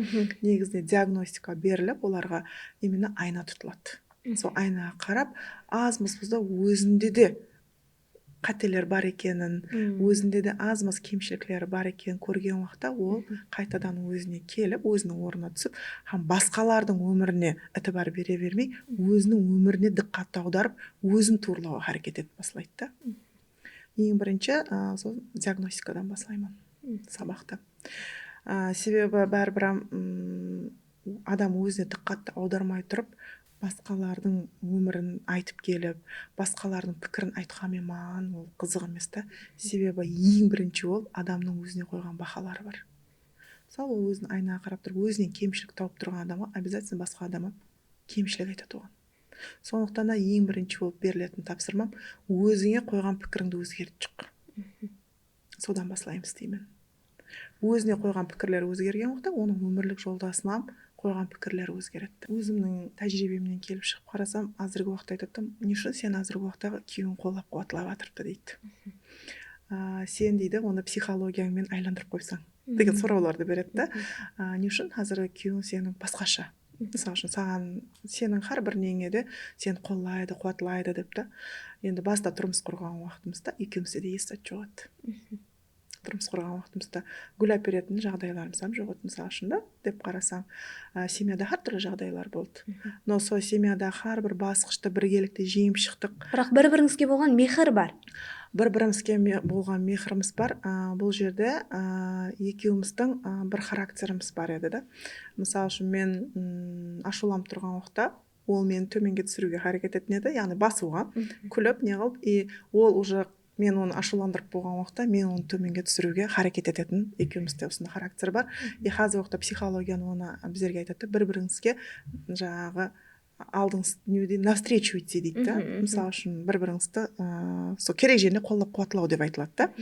Negizinde diagnostika berilip, olarǵa именно ayna tutıladı. Sol aynaǵa qarap, az-maz bolsa da ózinde de qáteler bar ekenin, ózinde de az-maz kemshilikleri bar ekenin kórgen waqıtta ol qaytadan ózine kelip, óziniń ornına túsip, hám basqalardıń ómirine itibar bere bermey, óziniń ómirine dıqqat awdarıp, ózin tuwrılawǵa háreket etip baslaydı da. Eń birinshi, a, sol diagnostikadan baslayman sabaqtı. A, sebebi báribir hám, ım, adam ózine dıqqattı awdarmay turıp, basqalardıń ómirin aytıp kelip, basqalardıń pikirin aytqan menen maǵan ol qızıq emes ta. Sebebi eń birinshi ol adamnıń ózine qoyǵan bahaları bar. Mısalı, ol ózin aynaǵa qarap turıp, ózinen kemshilik tawıp turǵan adamǵa обязательно basqa adam hám kemshilik aytadı oǵan. Sonlıqtan da eń birinshi bolıp beriletin tapsırmam, ózińe qoyǵan pikirińdi ózgertip shıq. Sodan baslaymız deymen. Ózine qoyǵan pikirleri ózgergen waqıtta, onıń ómirlik joldasına hám qoyǵan pikirleri ózgeredi. Ózimniń tájiriybemnen kelip shıǵıp qarasam, házirgi waqıtta aytadı, ne ushın sen házirgi waqıtta kúyewiń qollap-quwatlap atırıptı deydi. A, sen deydi, onı psixologiyań menen aylandırıp qoysań. degen sorawlardı beredi da. A, ne ushın házirgi kúyewiń seniń basqasha? Mısal ushın, saǵan, seniń hár bir neńe de seni qollaydı, quwatlaydı dep ta. Endi basta turmıs qurǵan waqtımızda ekewimizde de esh zat joq edi. Turmıs qurǵan waqtımızda gúl áperetin jaǵdaylarımız hám joq edi, mısal ushın da, dep qarasań, a, semyada hár túrli jaǵdaylar boldı. No sol semyada hár bir basqıshtı birgelikte jeńip shıqtıq. Biraq bir-birińizge bolǵan mehir bar. Bir-birimizge me-, bolǵan mehirimiz bar. A, bul jerde, a, ekewimizdiń, a, bir xarakterimiz bar edi da. Mısal ushın, men, mm, ashıwlanıp turǵan waqıtta ol meni tómenge túsiriwge háreket etetin edi, yaǵnıy basıwǵa. Kúlip, ne qılıp, и ol уже men onı ashıwlandırıp bolǵan waqıtta men onı tómenge túsiriwge háreket etetin, ekewimizde usınday xarakter bar. И házirgi waqıtta psixologiyanı onı bizlerge aytadı, bir-birińizge jańaǵı aldıńız, ne deydi, навстречу идти deydi da. Mısal ushın, bir-birińizdi, ı, sol kerek jerine qollap-quwatlaw dep aytıladı da.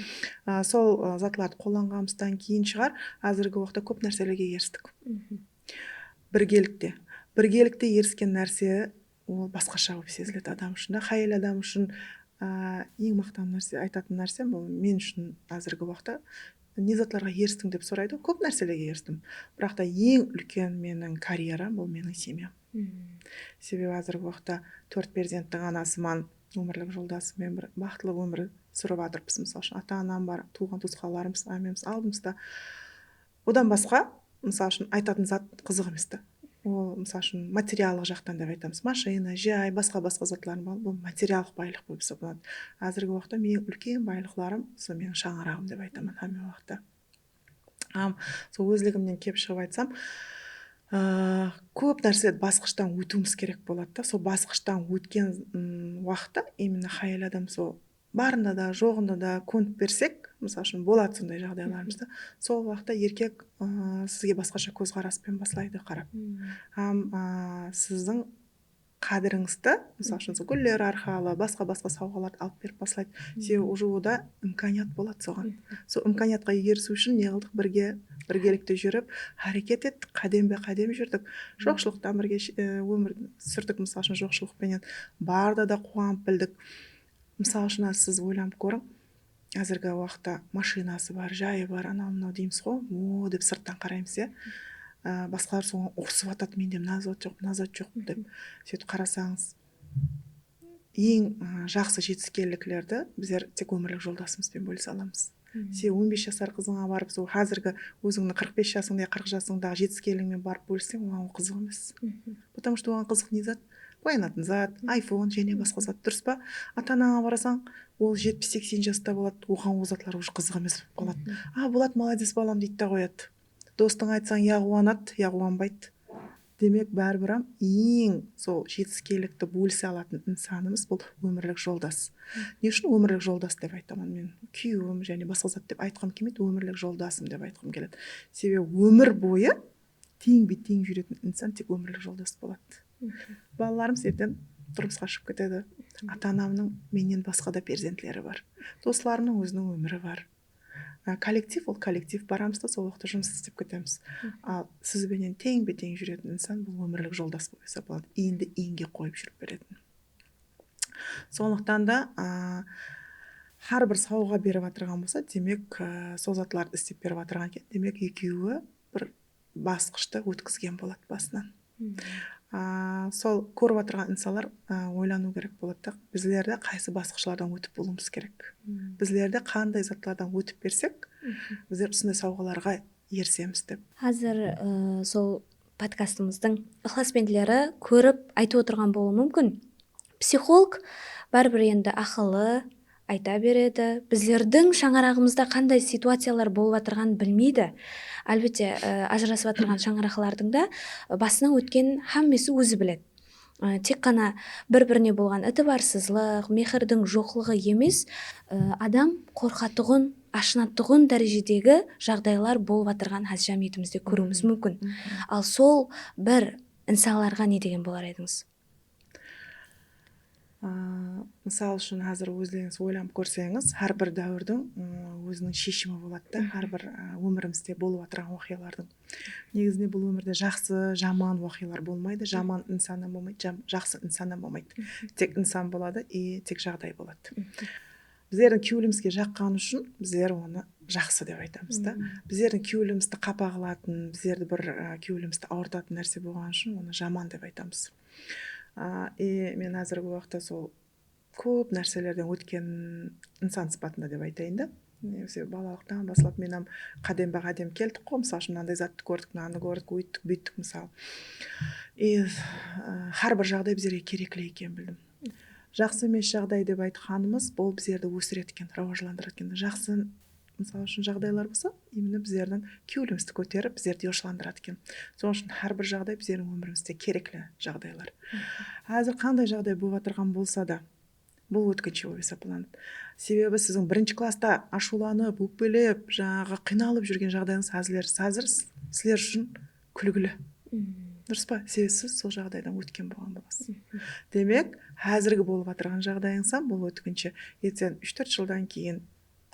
I, sol, ı, zatlardı qollanǵanımızdan keyin shıǵar, házirgi waqıtta kóp nárselerge eristik. Birgelikte. Birgelikte erisken nárse, ol basqasha bolıp seziledi adam ushın da. Háyel adam ushın, a, eń maqtan nárse, aytatın nársem, bul men ushın házirgi waqıtta ne zatlarǵa eristiń dep soraydı. Kóp nárselerge eristim. Biraq ta eń úlken meniń karyeram, bul meniń semyam. Sebebi házirgi waqıtta tórt perzenttiń anasıman, ómirlik joldasım menen bir baxıtlı ómir súrip atırpız. Mısal ushın, ata-anam bar, tuwǵan-tuwısqanlarımız, ámmemiz aldımızda. Odan basqa, mısal ushın, aytatın zat qızıq emes ta. Ol, mısal ushın, materiallıq jaqtan dep aytamız. Mashina, jay, basqa-basqa zatlarım bar. Bul materiallıq baylıq bolıp esaplanadı. Házirgi waqıtta meniń úlken baylıqlarım, sol meniń shańaraǵım dep aytaman hámme waqıtta. Am, sol ózligimnen kelip shıǵıp aytsam, aa, kóp nárse basqıshtan ótiwimiz kerek boladı da. Sol basqıshtan ótken, ım, waqıtta именно háyel adam sol barında da, joǵında da kónip bersek, mısal ushın, boladı sonday jaǵdaylarımızda. Sol waqıtta erkek, ı, sizge basqasha kózqaraspен baslaydı qarap. Hám, ı, siziń qádirińizdi, mısal ushın, sol gúller arqalı, basqa-basqa sawǵalardı alıp berip baslaydı. Sebebi уже oda imkaniyat boladı soǵan. Sol imkaniyatqa erisiw ushın ne qıldıq? Birge, birgelikte júrip, háreket ettik, qádembe-qádem júrdik. Joqshılıqtan birge, e, ómir súrdik, mısal ushın, joqshılıq penen. Barda da quwanıp bildik. Mısal ushın, siz oylanıp kóriń, házirgi waqıtta mashinası bar, jayı bar, anaw-mınaw deymiz ǵo, o dep sırttan qaraymız, ya. Á, basqalar soǵan urısıp atadı, mende mına zat joq, mına zat joq dep. Sóytip qarasańız, eń, á, jaqsı jetiskenliklerdi bizler tek ómirlik joldasımızben bólise alamız. Sen on bes jasar qızıńa barıp, sol házirgi ózińniń qırq bes jasıńda, qırq jasıńdaǵı jetiskenligińmen barıp bólisseń, oǵan ol qızıq emes. Потому что oǵan qızıq ne zat? Boyanatın zat, iPhone, jáne basqa zat, durıs pa? Ata-anańa barasań, ol jetpis seksen jasta boladı, oǵan ol zatlar уже qızıq emes bolıp qaladı. A, boladı, molodec balam deydi de qoyadı. Dostıńa aytsań, ya quwanadı, ya quwanbaydı. Demek, báribir-ám eń sol jetiskenlikti bólise alatın insanımız bul ómirlik joldas. Ne ushın ómirlik joldas dep aytaman men? Kúyewim jáne basqa zat dep aytqım kelmeydi, ómirlik joldasım dep aytqım keledi. Sebebi ómir boyı teńbe-teń júretin insan tek ómirlik joldas boladı. Balalarımız erteń turmısqa shıǵıp ketedi. Ata-anamnıń mennen basqa da perzentleri bar. Doslarımnıń óziniń ómiri bar. Á, kollektiv, ol kollektiv, baramız da, sol waqıtta jumıs islep ketemiz. Al siz benen teńbe-teń júretin insan bul ómirlik joldas bolıp esaplanadı. Endi eńge qoyıp júrip beretin. Sonlıqtan da, á, hár bir sawǵa berip atırǵan bolsa, demek, á, sol zatlardı islep berip atırǵan eken. Demek, ekewi bir basqıshtı ótkizgen boladı basınan. A, sol kórip atırǵan insanlar, a, oylanıw kerek boladı da, bizler de qaysı basqıshlardan ótip bolıwımız kerek? Bizler de qanday zatlardan ótip bersek, bizler usınday sawǵalarǵa erisemiz dep. Házir, ı, sol podkastımızdıń ıqlasbentleri kórip aytıp otırǵan bolıwı múmkin. Psixolog báribir endi aqıllı, ayta beredi. Bizlerdiń shańaraǵımızda qanday situaciyalar bolıp atırǵanın bilmeydi. Álbette, ı, ajırasıp atırǵan shańaraqlardıń da, ı, basınan ótken hámmesi ózi biledi. I, tek ǵana bir-birine bolǵan itibarsızlıq, mehirdiń joqlıǵı emes, ı, adam qorqatuǵın, ashınatuǵın dárejedegi jaǵdaylar bolıp atırǵanın házir jámiyetimizde kóriwimiz múmkin. Al sol bir insanlarǵa ne degen bolar edińiz? A, mısal ushın, házir ózlerińiz oylanıp kórseńiz, hár bir dáwirdiń, ı, óziniń sheshimi boladı da, hár bir, a, ómirimizde bolıp atırǵan waqıyalardıń. Negizinde bul ómirde jaqsı, jaman waqıyalar bolmaydı, jaman insan da bolmaydı, jam-, jaqsı insan da bolmaydı. Tek insan boladı, i tek jaǵday boladı. Bizlerdiń kewlimizge jaqqanı ushın bizler onı jaqsı dep aytamız da. Bizlerdiń kewlimizdi qapa qılatın, bizlerdi bir, a, kewlimizdi awırtatın nárse bolǵanı ushın onı jaman dep aytamız. A, e, men házirgi waqıtta sol kóp nárselerden ótken insan sıpatında dep aytayın da. E, sebebi balalıqtan baslap men hám qádembe-qádem keldik ǵo, mısal ushın, mınanday zattı kórdik, mınanı kórdik, óyttik, búyttik, mısal. E, hár bir jaǵday bizlerge kerekli eken bildim. Jaqsı emes jaǵday dep aytqanımız, bul bizlerdi ósiretken, rawajlandıratken. Jaqsı, mısal ushın, jaǵdaylar bolsa, именно bizlerdiń kewlimizdi kóterip, bizlerdi yoshlandıratken. Sonıń ushın hár bir jaǵday bizlerdiń ómirimizde kerekli jaǵdaylar. Házir qanday jaǵday bolıp atırǵan bolsa da, bul ótkinshi bolıp esaplanadı. Sebebi siziń birinshi klassta ashıwlanıp, ókpelep, jańaǵı qıynalıp júrgen jaǵdayıńız házir, házir sizler ushın kúlgili. Durıs pa? Sebebi siz sol jaǵdaydan ótken bolǵan bolasız. Demek, házirgi bolıp atırǵan jaǵdayıńız hám bul ótkinshi. Erteń úsh-tórt jıldan keyin,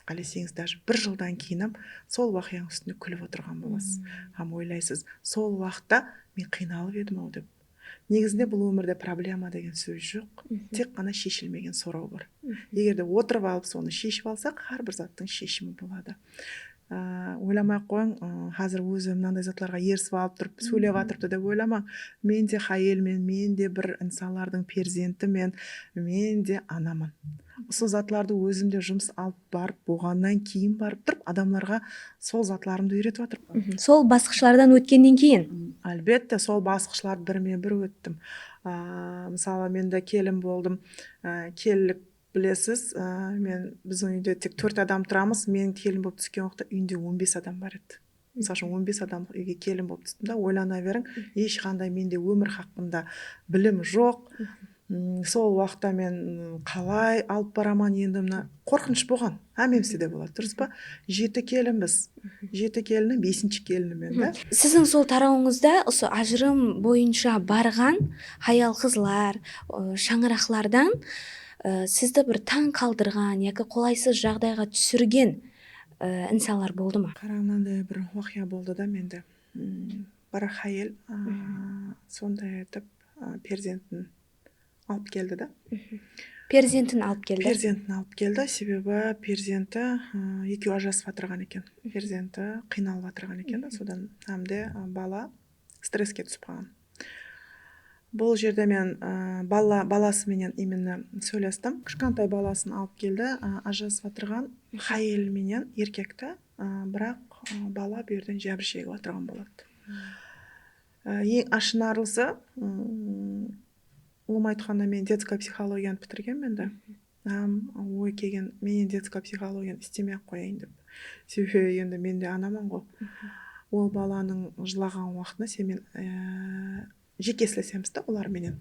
qáleseńiz, даже bir jıldan keyin hám sol waqıyańız ústinde kúlip otırǵan bolasız. Hám oylaysız, sol waqıtta men qıynalıp edim-aw dep. Negizinde bul ómirde problema degen sóz joq. Tek ǵana sheshilmegen soraw bar. Eger de otırıp alıp sonı sheship alsaq, hár bir zattıń sheshimi boladı. Á, oylamay-aq qoyıń, ı, házir ózi mınanday zatlarǵa erisip alıp turıp, sóylep atırıptı dep oylamań. Men de háyelmen, men de bir insanlardıń perzentimen, men de anaman. Usı zatlardı ózim de jumıs alıp barıp, bolǵannan keyin barıp turıp, adamlarǵa sol zatlarımdı úyretip atırıppan. Sol basqıshlardan ótkennen keyin? Álbette, sol basqıshlardı birme-bir óttim. Á, mısalı, men de kelin boldım. Á, kelinlik Bilesiz, á, men, biziń úyde tek tórt adam turamız. Men kelin bolıp túsken waqıtta úyinde on bes adam bar edi. Mısal ushın, on bes adamlıq úyge kelin bolıp tústim da, oylana beriń, hesh qanday mende ómir haqqında bilim joq. M, sol waqıtta men, m, qalay alıp baraman endi mına, qorqınısh bolǵan. Hámmemizde de boladı, durıs pa? Jeti kelinbiz. Jeti kelinniń besinshi kelinimen da. Siziń sol tarawıńızda usı ajırım boyınsha barǵan hayal-qızlar, ı, shańaraqlardan, ı, sizdi bir tań qaldırǵan yaki qolaysız jaǵdayǵa túsirgen, ı, insanlar boldı ma? Qara, mınanday bir waqıya boldı da mende. M, bir hayal, ı, sonday etip, ı, perzentin alıp keldi da. Perzentin alıp keldi. Perzentin alıp keldi, sebebi perzenti, ı, ekewi ajırasıp atırǵan eken. Perzenti qıynalıp atırǵan eken da, sodan hám de, ı, bala stresske túsip qalǵan. Bul jerde men, ı, bala, balası menen именно sóylestim. Kishkantay balasın alıp keldi, ı, ajırasıp atırǵan hayal menen erkekti, ı, biraq, ı, bala bul jerden jábir shegip atırǵan boladı. I, eń ashınarlısı, ım, ulıwma aytqanda, men detskaya psixologiyanı pitirgenmen de. Hám oy kelgen, men endi detskaya psixologiyanı istemey-aq qoyayın dep. Sebebi endi men de anaman ǵo. Ol balanıń jılaǵan waqtında sen men, e, jeke islesemiz da olar menen.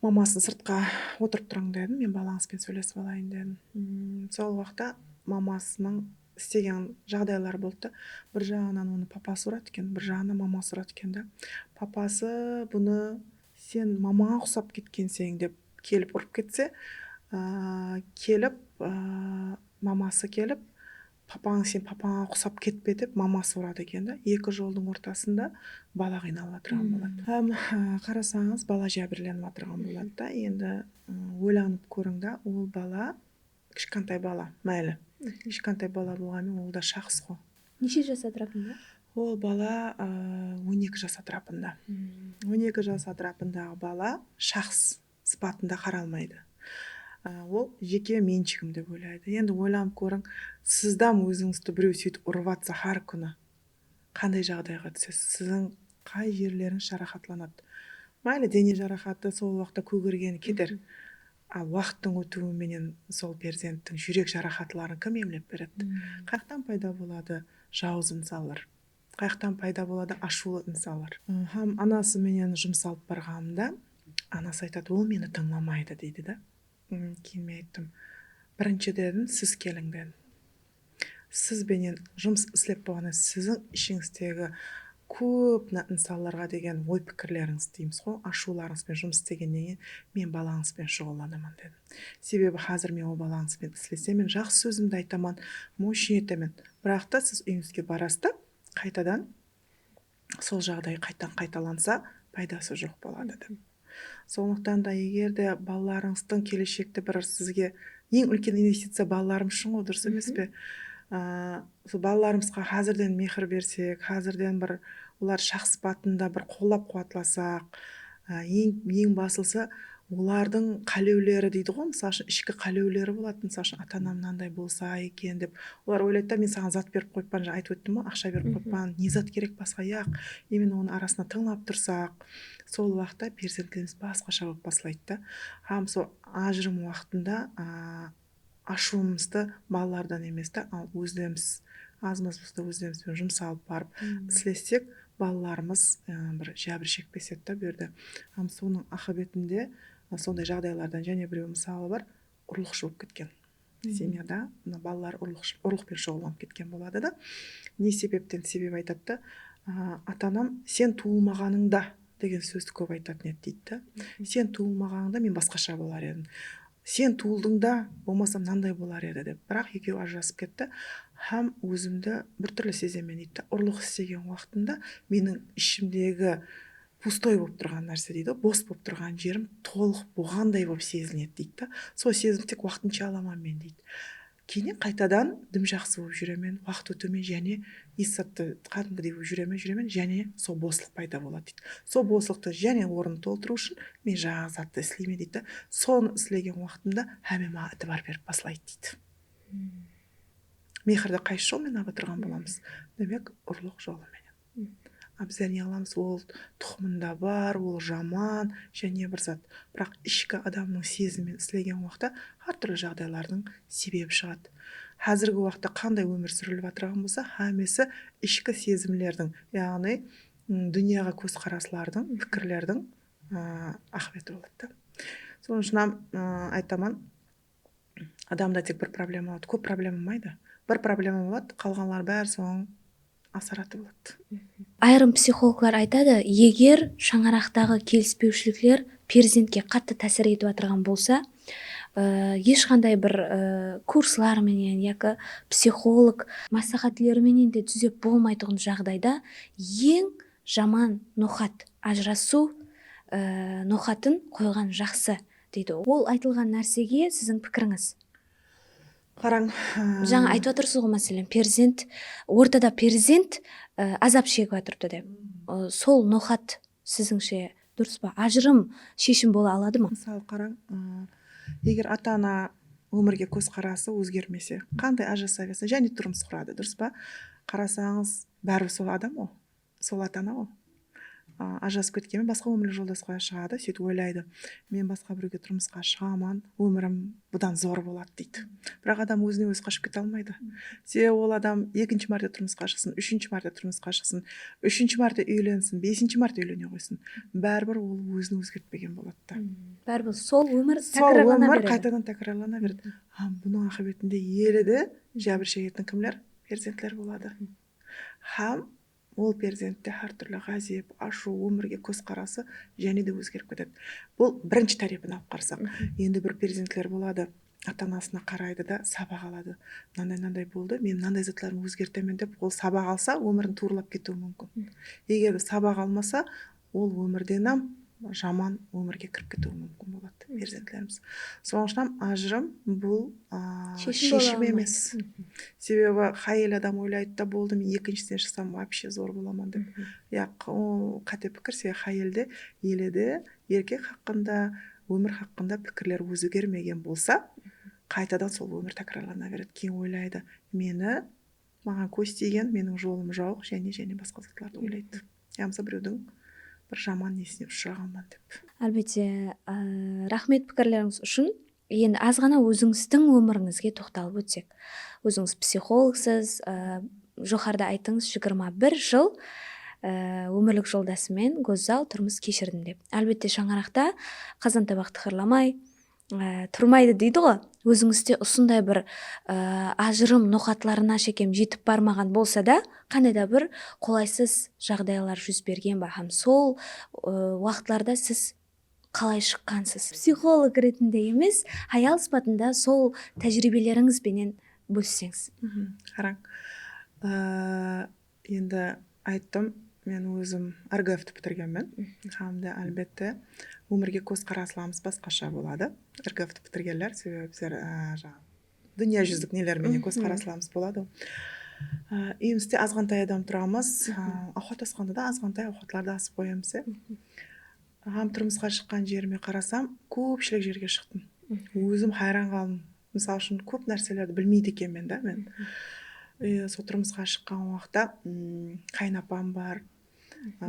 Mamasın sırtqa otırıp turıń dedim, men balańız benen sóylesip alayın dedim. M, sol waqıtta mamasınıń istegen jaǵdayları boldı da. Bir jaǵınan onı papası uradı eken, bir jaǵınan maması uradı eken da. Papası bunı sen mamańa uqsap ketkenseń dep kelip urıp ketse, a, kelip, a, maması kelip, papań, sen papańa uqsap ketpe dep maması uradı eken da. Eki joldıń ortasında bala qıynalıp atırǵan boladı. Hám, a, qarasańız, bala jábirlenip atırǵan boladı da. Endi, ı, oylanıp kóriń da, ol bala Kishkantay bala, máyli. Kishkantay bala bolǵanmen, ol da shaxs ǵo. Neshe jas átirapında? Ol bala, ı, on eki jas átirapında. On eki jas átirapındaǵı bala shaxs sıpatında qaralmaydı. I, ol jeke menshigim dep oylaydı. Endi oylanıp kóriń, sizdi hám ózińizdi birew sóytip urıp atsa hár kúni. Qanday jaǵdayǵa túsesiz? Siziń qay jerlerińiz jaraqatlanadı? Máyli, dene jaraqatı sol waqıtta kógergeni keter. Al waqıttıń ótiwi menen sol perzenttiń júrek jaraqatların kim emlep beredi? Qayaqtan payda boladı jawız insanlar? Qayaqtan payda boladı ashıwlı insanlar? I, hám anası menen jumıs alıp barǵanımda, anası aytadı, ol meni tıńlamaydı, deydi da. M, keyin men ayttım, birinshi dedim, siz keliń dedim. Siz benen jumıs islep bolǵannan siziń ishińizdegi kóp mına insanlarǵa degen oy-pikirlerińiz deymiz ǵo, ashıwlarıńız benen jumıs islegennen keyin men balańız benen shuǵıllanaman dedim. Sebebi házir men ol balańız benen islesem, men jaqsı sózimdi aytaman, moshin etemen. Biraq ta siz úyińizge barasız da, qaytadan sol jaǵday qaytadan qaytalansa, paydası joq boladı dep. Sonlıqtan da, eger de balalarıńızdıń keleshekte bir sizge Eń úlken investiciya balalarımız ushın ǵoy, durıs emes pe? A, sol balalarımızǵa házirden mehir bersek, házirden bir olar shaxs sıpatında bir qollap-quwatlasaq, a, eń, eń baslısı olardıń qálewleri deydi ǵoy, mısal ushın, ishki qálewleri boladı. Mısal ushın, ata-anam mınanday bolsa eken dep. Olar oylaydı da, men saǵan zat berip qoyıppan, jańa aytıp óttim ǵoy, aqsha berip qoyıppan, ne zat kerek basqa, yaq. Именно onıń arasında tıńlap tursaq, sol waqıtta perzentlerimiz basqasha bolıp baslaydı da. Hám sol ajırım waqtında, a, ashıwımızdı balalardan emes ta, al ózlerimiz, az-maz bolsa da ózlerimiz benen jumsa alıp barıp islessek, balalarımız, e, bir jábir shekpes edi da bul jerde. Hám sonıń aqıbetinde, e, sonday jaǵdaylardan jáne birew mısalı bar, urlıqshı bolıp ketken. Semyada mına balalar urlıq, urlıq penen shuǵıllanıp ketken boladı da. Ne sebepten? Sebep aytadı da, a, ata-anam sen tuwılmaǵanıńda degen sózdi kóp aytatın edi deydi da. Sen tuwılmaǵanıńda men basqasha bolar edim. Sen tuwıldıń da, bolmasa mınanday bolar edi dep. Biraq ekewi ajırasıp ketti. Hám ózimdi bir túrli sezemen deydi da. Urlıq islegen waqtımda meniń ishimdegi pustoy bolıp turǵan nárse deydi, bos bolıp turǵan jerim tolıq bolǵanday bolıp sezilinedi deydi da. Sol sezimdi tek waqtınsha alaman men deydi. Keyin qaytadan dım jaqsı bolıp júremen, waqıt ótiwmen jáne es zattı qádimgidey bolıp júremen, júremen, jáne sol boslıq payda boladı deydi. Sol boslıqtı jáne ornın toltırıw ushın men jańa zattı isleymen deydi da. Sonı islegen waqtımda hámme maǵan itibar berip baslaydı deydi. Mehirdi qaysı jol menen alıp atırǵan bolamız? Demek, urlıq jolı menen. A, bizler ne qılamız, ol tuqımında bar, ol jaman, jáne bir zat. Biraq ishki adamnıń sezimi menen islegen waqıtta hár túrli jaǵdaylardıń sebebi shıǵadı. Házirgi waqıtta qanday ómir súrilip atırǵan bolsa, hámmesi ishki sezimlerdiń, yaǵnıy, m, dúnyaǵa kózqaraslardıń, pikirlerdiń, a, aqıbeti boladı da. Sonıń ushın hám, a, aytaman, adamda tek bir problema boladı, kóp problema bolmaydı. Bir problema boladı, qalǵanları bári sonıń asarati boladı. Ayırım psixologlar aytadı, eger shańaraqtaǵı kelispewshilikler perzentke qattı tásir etip atırǵan bolsa, e, hesh qanday bir, e, kurslar menen yaki psixolog másláhátleri menen de dúzep bolmaytuǵın jaǵdayda eń jaman noqat, ajırasıw, e, noqatın qoyǵan jaqsı, deydi. Ol aytılǵan nársege siziń pikirińiz? Qarań, e, jańa aytıp atırsız ǵoy, máselen, perzent, ortada perzent, e, azap shegip atırıptı dep. E, sol noqat sizińshe durıs pa? Ajırım sheshim bola aladı ma? Mısalı, qarań, e, eger ata-ana ómirge kózqarası ózgermese, qanday ajırasa bersin, jáne turmıs quradı, durıs pa? Qarasańız, báribir sol adam ǵoy. Sol ata-ana ǵoy. A, ajırasıp ketkenmen, basqa ómirlik joldasqa shıǵadı, sóytip oylaydı. Men basqa birewge turmısqa shıǵaman, ómirim budan zor boladı, deydi. Biraq adam ózine ózi qashıp kete almaydı. Sebebi ol adam ekinshi márte turmısqa shıqsın, úshinshi márte turmısqa shıqsın, úshinshi márte úylensin, besinshi márte úylene qoysın. Báribir ol ózin ózgertpegen boladı da. Báribir sol ómir, sol takrarlana ómir beredi. Qaytadan takrarlana beredi. Hám bunıń aqıbetinde ele de jábir shegetin kimler? Perzentler boladı. Hám ol perzentte hár túrli ǵázep, ashıw, ómirge kózqarası jáne de ózgerip ketedi. Bul birinshi tárepin alıp qarasaq. Endi bir perzentler boladı, ata-anasına qaraydı da, sabaq aladı. Mınanday-mınanday boldı, men mınanday zatlarımdı ózgertemen dep, ol sabaq alsa, ómirin tuwrılap ketiwi múmkin. Eger de sabaq almasa, ol ómirden hám jaman ómirge kirip ketiwi múmkin boladı perzentlerimiz. Sonıń ushın hám ajırım bul, a, sheshim emes. Sebebi háyel adam oylaydı da, boldı, men ekinshisinen shıqsam, вообще zor bolaman dep. Yaq, ol qáte pikir, sebebi háyelde ele de erkek haqqında, ómir haqqında pikirler ózgermegen bolsa, qaytadan sol ómir tákirarlana beredi. Keyin oylaydı, meni Maǵan kóz tiygen, meniń jolım jawıq, jáne, jáne basqa zatlardı oylaydı. Yamasa birewdiń bir jaman nesine ushıraǵanman dep. Álbette, á, raxmet pikirlerińiz ushın. Endi azǵana ózińizdiń ómirińizge toqtalıp ótsek. Ózińiz psixologsız, á, joqarıda ayttıńız, jigirma bir jıl, á, ómirlik joldasımen gózzal turmıs keshirdim dep. Álbette, shańaraqta qazan tabaq tıqırlamay, e, turmaydı deydi ǵo. Ózińizde usınday bir, e, ajırım noqatlarına shekem jetip barmaǵan bolsa da, qanday da bir qolaysız jaǵdaylar júz bergen ba hám sol, e, waqıtlarda siz qalay shıqqansız? Psixolog retinde emes, hayal sıpatında sol tájiriybelerińiz benen bólisseńiz. Qarań, e, endi ayttım, Men ózim R G F ti pitirgenmen. Hám de, álbette, ómirge kózqaraslarımız basqasha boladı. R G F ti pitirgenler, sebebi bizler, á, jańa, dúnya júzlik neler menen kózqaraslarımız boladı. Á, úyimizde azǵantay adam turamız. Á, awqat asqanda da azǵantay awqatlardı asıp qoyamız, ya. Hám turmısqa shıqqan jerime qarasam, kópshilik jerge shıqtım. Ózim hayran qaldım. Mısal ushın, kóp nárselerdi bilmeydi ekenmen da men. E, sol turmısqa shıqqan waqıtta, mm, qaynapam bar, a,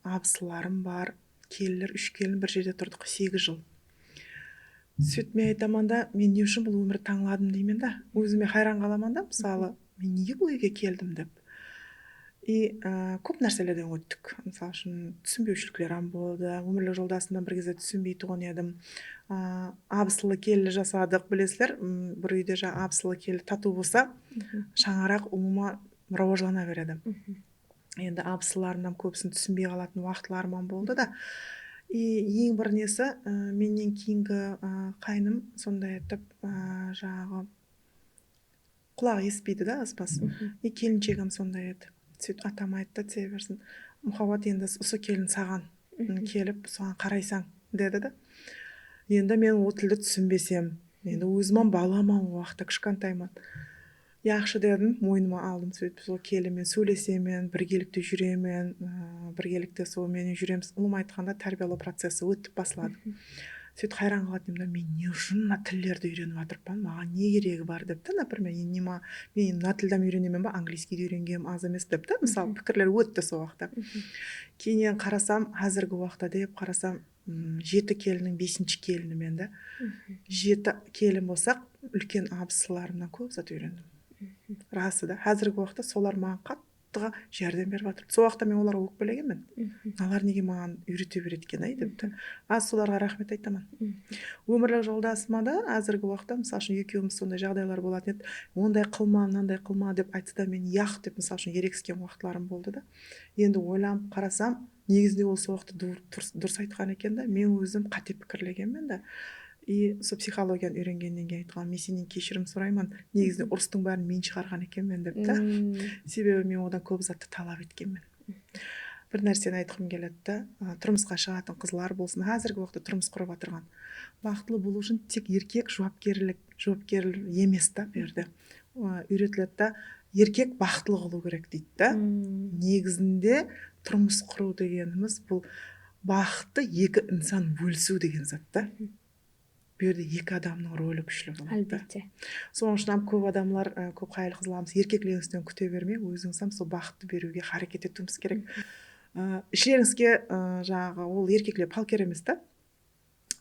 abısılarım bar, kelinler, úsh kelin bir jerde turdıq segiz jıl. Sóytip men aytaman da, men ne ushın bul ómirdi tańladım deymen da. Ózime hayran qalaman da, mısalı, men nege bul úyge keldim dep. I, á, kóp nárselerden óttik. Mısal ushın, túsinbewshilikler hám boldı. Ómirlik joldasımnan bir gezde túsinbeytuǵın edim. Á, abısılı kelinli jasadıq, bilesizler, m, bir úyde jańa abısılı kelinli tatıw bolsa, shańaraq ulıwma rawajlana beredi. Endi abısılarımnan kóbisin túsinbey qalatın waqıtlarım hám boldı da. I, eń bir nesi, á, mennen keyingi, á, qáynim sonday etip, á, jańaǵı qulaǵı esitpeydi da, ızbas. E, kelinshegim sonday edi. Sóytip atam ayttı, "Tiyey bersin. Muhabbat, endi usı kelin saǵan, m, kelip, soǵan qaraysań", dedi da. Endi men ol tildi túsinbesem, endi ózim hám balaman, ol waqıtta kishkantayman. Yaqshı dedim, moynıma aldım. Sóytip sol kelin menen sóylesemen, birgelikte júremen, ı, birgelikte sol menen júremiz. Ulıwma aytqanda, tárbiyalaw processi ótip basladı. Sóytip hayran qalatuǵınım da, men ne ushın mına tillerdi úyrenip atırıppan, maǵan ne keregi bar dep ta, например, endi ne ma-, men mına tildi hám úyrenemen ba, angliyskiydi úyrengenim az emes dep ta, mısal, pikirler ótti sol waqıtta. Keyninen qarasam, házirgi waqıtta dep qarasam, m, jeti kelinniń besinshi kelini men de. Jeti kelin bolsaq, úlken abısılarımnan kóp zat úyrendim. Rası da, házirgi waqıtta solar maǵan qattıǵa járdem berip atır. Sol waqıtta men olarǵa ókpelegenmen. Mınalar nege maǵan úyrete beredi eken, ay, dep te. Az solarǵa raxmet aytaman. Ómirlik joldasıma da házirgi waqıtta, mısal ushın, ekewimiz sonday jaǵdaylar bolatın edi. Onday qılma, mınanday qılma dep aytsa da, men yaq dep, mısal ushın, ereksken waqıtlarım boldı da. Endi oylanıp qarasam, negizinde ol sol waqıtta dur-, durıs, durıs aytqan eken da, men ózim qáte pikirlegenmen da. I sol psixologiyanı úyrengennen keyin aytqan, men sennen keshirim sorayman, negizinde urıstıń bárin men shıǵarǵan ekenmen dep ta. Sebebi men odan kóp zattı talap etkenmen. Bir nárseni aytqım keledi da, a, turmısqa shıǵatın qızlar bolsın, házirgi waqıtta turmıs qurıp atırǵan. Baxıtlı bolıw ushın tek erkek juwapkerlik, juwapker emes ta bul jerde. A, úyretiledi da, erkek baxıtlı qılıw kerek deydi da. Negizinde turmıs qurıw degenimiz bul baxıttı eki insan bólisiw degen zat ta. Bul jerde eki adamnıń roli kúshli boladı da. Álbette. Sonıń ushın hám kóp adamlar, e, kóp hayal qızlarımız erkeklerinińizden kúte bermey, ózińiz hám sol baxıttı beriwge háreket etiwimiz kerek. E, ishlerińizge, e, jańaǵı, ol erkekler palker emes ta.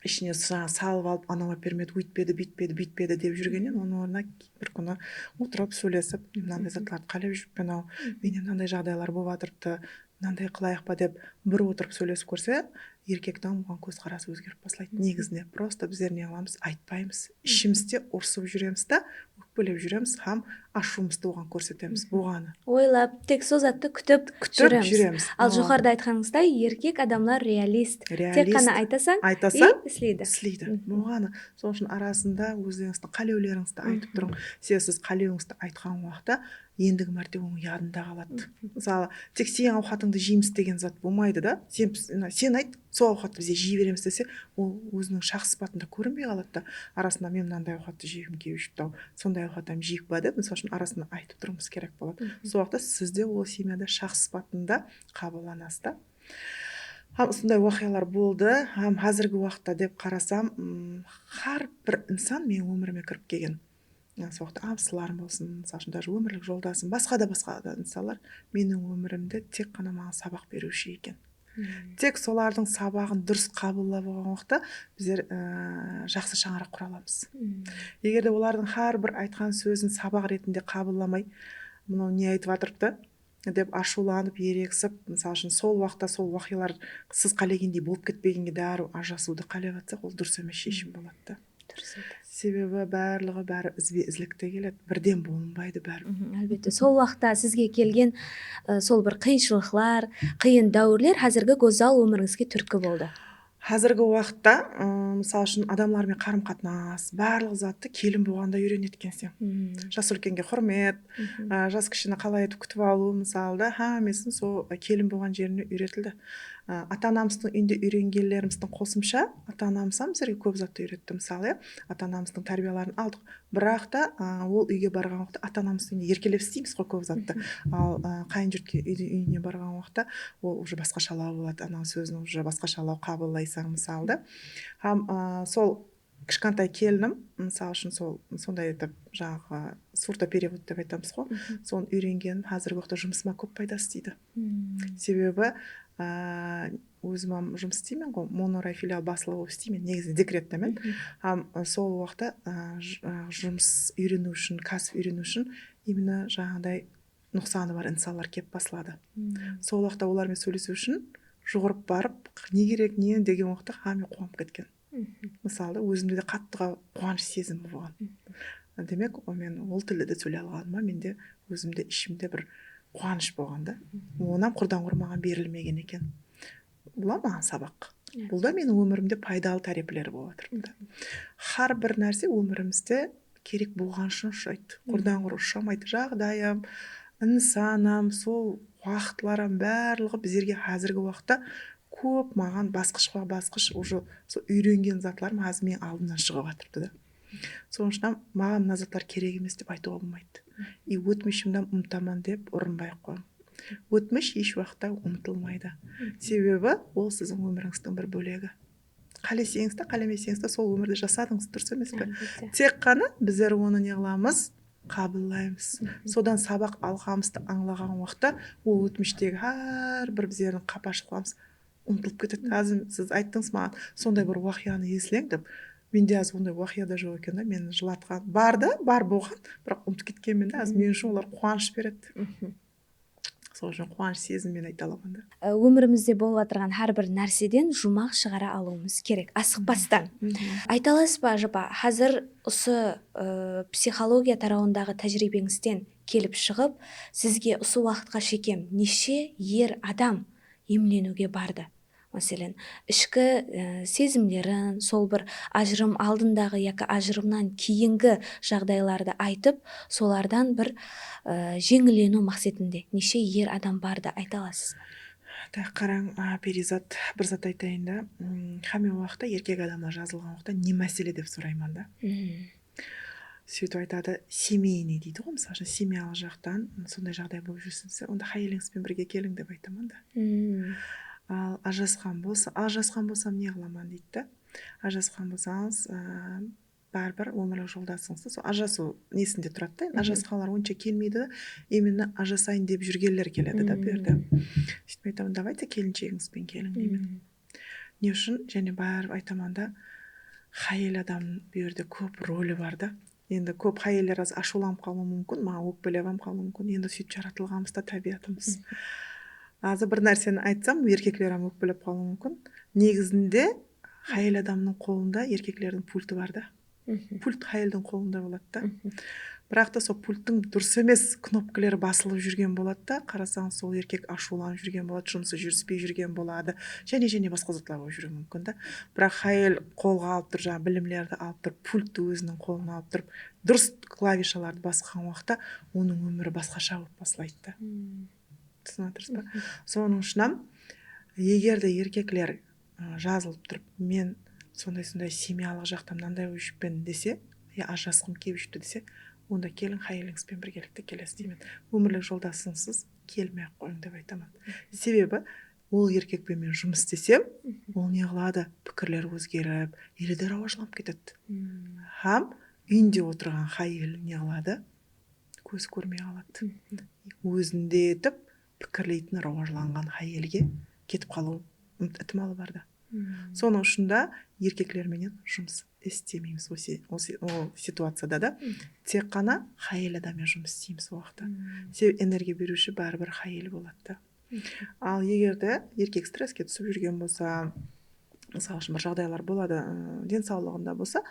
Ishine sa-, salıp alıp, anaw ápermedi, óytpedi, búytpedi, búytpedi dep júrgennen, onıń ornına bir kúni otırıp sóylesip, men mınanday zatlardı qálep júrippen-aw, mende mınanday jaǵdaylar bolıp atırıptı, mınanday qılayıq pa dep bir otırıp sóylesip kórse, erkektiń oǵan kózqarası ózgerip baslaydı. Negizinde, prosto bizler ne qılamız, aytpaymız. Ishimizde urısıp júremiz da, ókpelep júremiz hám ashıwımızdı oǵan kórsetemiz. Bolǵanı. Oylap, tek sol zattı kútip júremiz. Al, joqarıda aytqanıńızday, erkek adamlar realist. Tek ǵana aytasań, aytasań, i isleydi. Isleydi. Bolǵanı. Sonıń ushın arasında ózlerińizdiń qálewlerińizdi aytıp turıń. Sebebi siz qálewińizdi aytqan waqıtta endigi márte onıń yadında qaladı. Mısalı, tek seniń awqatıńdı jeymiz degen zat bolmaydı da. Sen, sen ayt, sol awqattı bizler jey beremiz dese, ol óziniń shaxs sıpatında kórinbey qaladı da. Arasında men mınanday awqattı jeygim kelip júripti-aw, sonday awqat hám jeyik pa dep, mısal ushın, arasında aytıp turıwımız kerek boladı. Sol waqıtta siz de ol semyada shaxs sıpatında qabıllanasız da. Hám usınday waqıyalar boldı. Hám házirgi waqıtta dep qarasam, ım, hár bir insan meniń ómirime kirip kelgen. Ya, sol waqıtta abısılarım bolsın, mısal ushın, даже ómirlik joldasım, basqa da, basqa da insanlar meniń ómirimde tek ǵana maǵan sabaq beriwshi eken. Tek solardıń sabaǵın durıs qabıllap alǵan waqıtta bizler, ıı, jaqsı shańaraq qura alamız. Eger de olardıń hár bir aytqan sózin sabaq retinde qabıllamay, mınaw ne aytıp atırıptı dep ashıwlanıp, ereksip, mısal ushın, sol waqıtta sol waqıyalar siz qálegendey bolıp ketpegenge dárriw ajırasıwdı qálep atsaq, ol durıs emes sheshim boladı da. Durıs aytasız. Sebebi barlıǵı bári izbe-izlikte keledi. Birden bolınbaydı bári. Álbette. Sol waqıtta sizge kelgen, ı, sol bir qıyınshılıqlar, qıyın dáwirler házirgi gózzal ómirińizge túrtki boldı. Házirgi waqıtta, ım, mısal ushın, adamlar menen qarım-qatnas, barlıq zattı kelin bolǵanda úyrenedi ekenseń. Jas úlkenge húrmet, ı, jas kishini qalay etip kútip alıw, mısalı da, hámmesin sol kelin bolǵan jerine úyretildi. I, ata-anamızdıń úyinde úyrengenlerimizdiń qosımsha, ata-anamız hám bizlerge kóp zattı úyretti, mısalı, ya, ata-anamızdıń tárbiyaların aldıq. Biraq ta, a, ol úyge barǵan waqıtta ata-anamız úyinde erkelep isleymiz ǵoy kóp zattı. Al, a, qáyin júrtke úydi-, úyine barǵan waqıtta ol уже basqashalaw boladı, ana sózin уже basqashalaw qabıllaysań, mısalı da. Hám, a, sol kishkantay kelinim, mısal ushın, sol, sonday etip, jańaǵı, сурдоперевод dep aytamız ǵoy, sonı úyrengenim házirgi waqıtta jumısıma kóp paydası tiydi. Sebebi, a, ózim hám jumıs isleymen ǵoy, monoray filial baslıǵı bolıp isleymen, negizinde dekrettemen. Hám, ı, sol waqıtta, ı, j-, ı, jumıs úyreniw ushın, kásip úyreniw ushın именно jańaǵıday nuqsanı bar insanlar kelip basladı. Sol waqıtta olar menen sóylesiw ushın juwırıp barıp, ne kerek, ne degen waqıtta hámme quwanıp ketken. Mısalı, ózimde de qattı qa-, quwanısh sezimi bolǵan. Demek, o, men ol tilde de sóyley alǵanıma mende ózimde ishimde bir quwanısh bolǵan da. Onam qurdan qur maǵan berilmegen eken. Bul da maǵan sabaq. Bul da meniń ómirimde paydalı tárepleri bolıp atırıptı. Hár bir nárse ómirimizde kerek bolǵan ushın ushıraydı. Qurdan qur ushıramaydı. Jaǵdayım, insanım, sol waqıtlarım barlıǵı bizlerge házirgi waqıtta kóp maǵan basqıshpa basqısh уже sol úyrengen zatlarım házir meniń aldımnan shıǵıp atırıptı da. Sonıń ushın maǵan mına zatlar kerek emes dep aytıwǵa bolmaydı. И ótmishimdi umıtaman dep urınbay-aq qoyıń. Ótmish hesh waqıtta umıtılmaydı. Sebebi ol siziń ómirińizdiń bir bólegi. Qáleseńiz de, qálemeseńiz de sol ómirdi jasadıńız, durıs emes pe? Álbette. Tek ǵana bizler onı ne qılamız? Qabıllaymız. Sodan sabaq alǵanımızdı ańlaǵan waqıtta ol ótmishtegi hár bir bizlerdiń qapashıqlarımız umıtılıp ketedi. Házir siz ayttıńız maǵan, sonday bir waqıyanı esleń dep. Mende házir onday waqıya da joq eken da, meni jılatqan. Bar da, bar bolǵan, biraq umıtıp ketkenmen de, házir men ushın olar quwanısh beredi. Sol ushın quwanısh sezimmen ayta alaman da. Á, ómirimizde bolıp atırǵan hár bir nárseden juwmaq shıǵara alıwımız kerek, asıqpastan. Ayta alasız ba, ajaba, házir usı, ı, psixologiya tarawındaǵı tájiriybeńizden kelip shıǵıp, sizge usı waqıtqa shekem neshe er adam emleniwge bardı? Máselen, ishki, e, sezimlerin, sol bir ajırım aldındaǵı yaki ajırımnan keyingi jaǵdaylardı aytıp, solardan bir, e, jeńilleniw maqsetinde neshe er adam bardı, ayta alasız ba? Taq qarań, a, Periyzat, bir zat aytayın da, m, hámme waqıtta erkek adamlar jazılǵan waqıtta ne másele dep sorayman da. Sóytip aytadı, семейный deydi ǵoy, mısal ushın, semyalıq jaqtan sonday jaǵday bolıp júrsin dese, onda háyelińiz benen birge keliń dep aytaman da. Al, ajırasqan bolsa, ajırasqan bolsam ne qılaman deydi da. Ajırasqan bolsańız, ı, baribir ómirlik joldasıńızdı, sol ajırasıw nesinde turadı da, endi ajırasqanlar onsha kelmeydi da, именно ajırasayın dep júrgenler keledi da bul jerde. Sóytip aytaman, давайте kelinsheginiz benen keliń deymen. Ne ushın? Jáne barıp aytaman da, háyel adam bul jerde kóp roli bar da. Endi kóp háyeller házir ashıwlanıp qalıwı múmkin, maǵan ókpelep hám qalıwı múmkin. Endi sóytip jaratılǵanbız da, tábiyatımız. Házir bir nárseni aytsam, erkekler hám ókpelep qalıwı múmkin. Negizinde háyel adamnıń qolında erkeklerdiń pulti bar da. Pult háyeldiń qolında boladı da. Biraq ta sol pulttıń durıs emes knopkaları basılıp júrgen boladı da, qarasańız, sol erkek ashıwlanıp júrgen boladı, jumısı júrispey júrgen boladı, jáne, jáne basqa zatlar bolıp júriwi múmkin da. Biraq háyel qolǵa alıp turıp, jańa bilimlerdi alıp turıp, pulttı óziniń qolına alıp turıp, durıs klavishalardı basqan waqıtta onıń ómiri basqasha bolıp baslaydı da. Túsinip atırsız ba? Sonıń ushın hám, eger de erkekler, ı, jazılıp turıp, men sonday-sonday semyalıq jaqtan mınanday bolıp júrmen dese, ya ajırasqım kelip júripti dese, onda keliń, háyelińiz benen birgelikte kelesiz deymen. Ómirlik joldasıńızsız kelmey-aq qoyıń dep aytaman. Sebebi ol erkek penen men jumıs islesem, ol ne qıladı? Pikirler ózgerip, ele de rawajlanıp ketedi. Hám úyinde otırǵan háyel ne qıladı? Kózi kórmey qaladı. Ózinde etip pikirleytin rawajlanǵan háyelge ketip qalıw itimalı bar da. Sonıń ushın da erkekler menen jumıs istemeymiz o si-, o si-, o situaciyada da. Tek ǵana háyel adam menen jumıs isleymiz o waqıtta. Sebebi energiya beriwshi baribir háyel boladı da. Al, eger de erkek stresske túsip júrgen bolsa, mısal ushın, bir jaǵdaylar boladı, ı, densawlıǵında bolsa,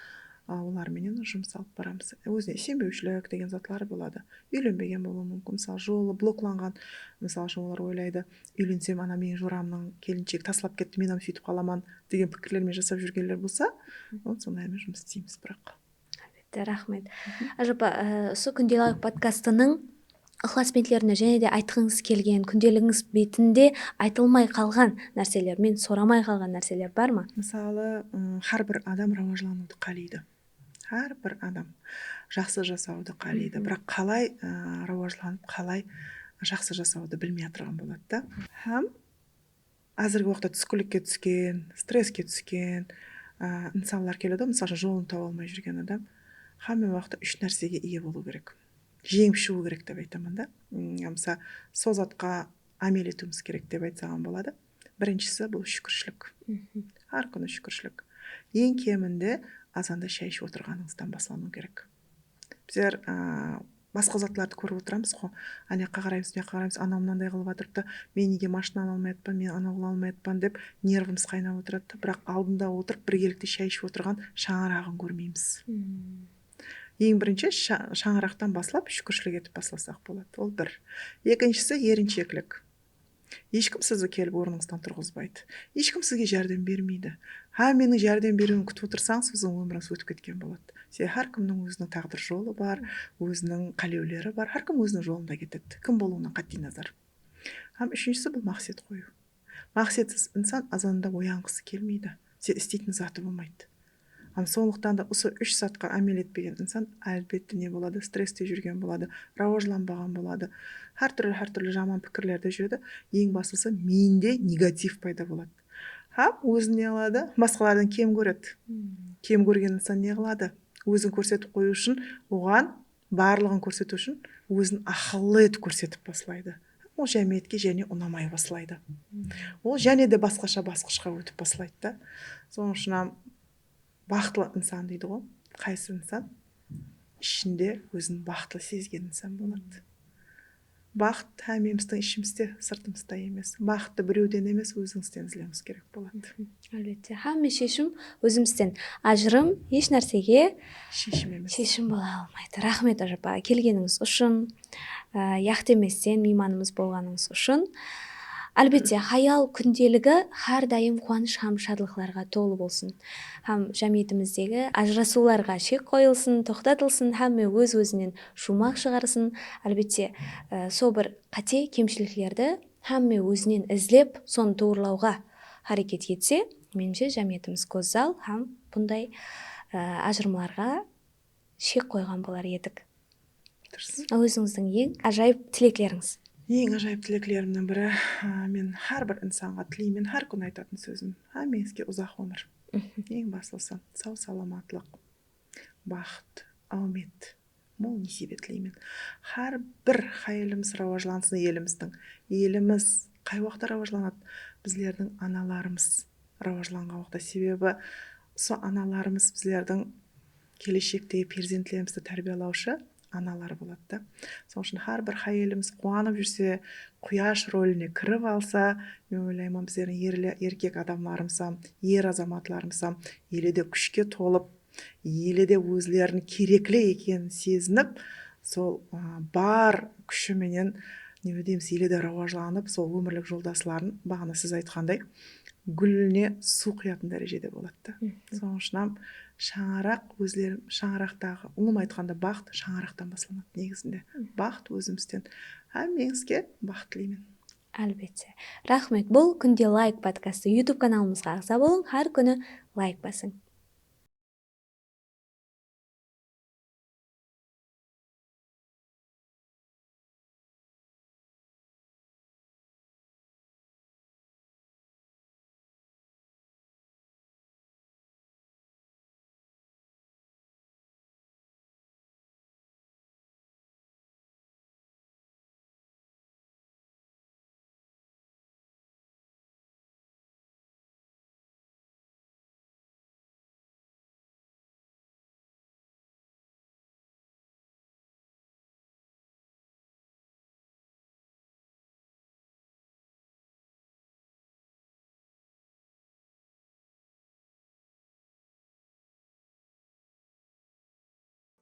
a, olar menen jumıs alıp baramız. Ózine isenbewshilik degen zatları boladı. Úylenbegen bolıwı múmkin, mısal, jolı bloklanǵan, mısal ushın, olar oylaydı, úylensem, ana, meniń joramnıń kelinshegi taslap ketti, men hám sóytip qalaman degen pikirler menen jasap júrgenler bolsa, onı sonday menen jumıs isteymiz, biraq. Álbette, raxmet. Ajapa, e, usı Kúnde layıq podkastınıń ıqlasbentlerine jáne de aytqıńız kelgen, kúndeligińiz betinde aytılmay qalǵan nárseler, men soramay qalǵan nárseler bar ma? Mısalı, ı, hár bir adam rawajlanıwdı qáleydi. Hár bir adam jaqsı jasawdı qáleydi. Biraq qalay, ı, rawajlanıp, qalay jaqsı jasawdı bilmey atırǵan boladı da. Hám házirgi waqıtta túskinlikke túsken, stresske túsken, a, insanlar keledi, mısal ushın, jolın taba almay júrgen adam. Hámme waqıtta úsh nársege iye bolıw kerek. Jeńip shıǵıw kerek dep aytaman da. M, ya bolmasa, sol zatqa ámel etiwimiz kerek dep aytsaǵan boladı. Birinshisi, bul shúkirshilik. Hár kúni shúkirshilik. Eń keminde azanda shay iship otırǵanıńızdan baslanıw kerek. Bizler, a, basqa zatlardı kórip otıramız ǵo. Ane jaqqa qaraymız, mıyaqqa qaraymız, anaw mınanday qılıp atırıptı, men nege mashina ala almay atpan, men anaw qıla almay atpan dep nervimiz qaynap otıradı da, biraq aldında otırıp birgelikte shay iship otırǵan shańaraǵın kórmeymiz. Eń birinshi sha-, shańaraqtan baslap shúkirshilik etip baslasaq boladı. Ol bir. Ekinshisi, erinsheklik. Hesh kim sizdi kelip ornıńızdan turǵızbaydı. Hesh kim sizge járdem bermeydi. Hámmeniń járdem beriwin kútip otırsańız, siziń ómirińiz ótip ketken boladı. Sebebi hár kimniń óziniń táǵdir jolı bar, óziniń qálewleri bar, hár kim óziniń jolında ketedi. Kim bolıwına qátiy nazar. Hám úshinshisi, bul maqset qoyıw. Maqsetsiz insan azanda oyanǵısı kelmeydi. Sen isteytin zatı bolmaydı. Hám sonlıqtan da usı úsh zatqa ámel etpegen insan, álbette, ne boladı? Stresste júrgen boladı, rawajlanbaǵan boladı. Hár túrli, hár túrli jaman pikirlerde júredi. Eń baslısı, miyinde negativ payda boladı. Hám ózin ne qıladı? Basqalardan kem kóredi. Kem kórgen insan ne qıladı? Ózin kórsetip qoyıw ushın oǵan barlıǵın kórsetiw ushın ózin aqıllı etip kórsetip baslaydı. Ol jámiyetke jáne unamay baslaydı. Ol jáne de basqasha basqıshqa ótip baslaydı da. Sonıń ushın hám baxıtlı insan deydi ǵo, qaysı insan ishinde ózin baxıtlı sezgen insan boladı. Baxıt hámmemizdiń ishimizde, sırtımızda emes. Baxıttı birewden emes, ózińizden izlewińiz kerek boladı. Álbette, hámme sheshim ózimizden. Ajırım hesh nársege sheshim emes, sheshim bola almaydı. Raxmet, Ajapa, kelgenińiz ushın, á, yaqtemesten miymanımız bolǵanıńız ushın. Álbette, hayal kúndeligi hár dayım quwanısh hám shadlıqlarǵa tolı bolsın. Hám jámiyetimizdegi ajırasıwlarǵa shek qoyılsın, toqtatılsın, hámme óz-ózinen juwmaq shıǵarsın. Álbette, e, sol bir qáte, kemshiliklerdi hámme ózinen izlep, sonı tuwrılawǵa háreket etse, menimshe, jámiyetimiz gózzal hám bunday, e, ajırımlarǵa shek qoyǵan bolar edik. Durıs. Ózińizdiń eń ájayıp tileklerińiz? Eń ájayıp tileklerimniń biri, a, men hár bir insanǵa tileymen, hár kúni aytatın sózim, hámmeńizge uzaq ómir. Eń baslısı, saw-salamatlıq, baxıt, áwmet, mol nesiybe tileymen. Hár bir hayalımız rawajlansın elimizdiń. Elimiz qay waqıtta rawajlanadı? Bizlerdiń analarımız rawajlanǵan waqıtta. Sebebi usı analarımız bizlerdiń keleshektegi perzentlerimizdi tárbiyalawshı analar boladı da. Sonıń ushın hár bir hayalımız quwanıp júrse, quyash roline kirip alsa, men oylayman, bizlerdiń erle-, erkek adamlarımız hám, er azamatlarımız hám ele de kúshke tolıp, ele de ózlerin kerekli ekenin sezinip, sol, a, bar kúshi menen, neme deymiz, ele de rawajlanıp, sol ómirlik joldasların, baǵana siz aytqanday, gúline suw quyatın dárejede boladı da. Sonıń ushın hám shańaraq ózleri, shańaraqtaǵı, ulıwma aytqanda, baxıt shańaraqtan baslanadı negizinde. Baxıt ózimizden. Hámmeńizge baxıt tileymen. Álbette. Raxmet. Bul Kúnde layk podkastı YouTube kanalımızǵa aǵza bolıń, hár kúni layk basıń.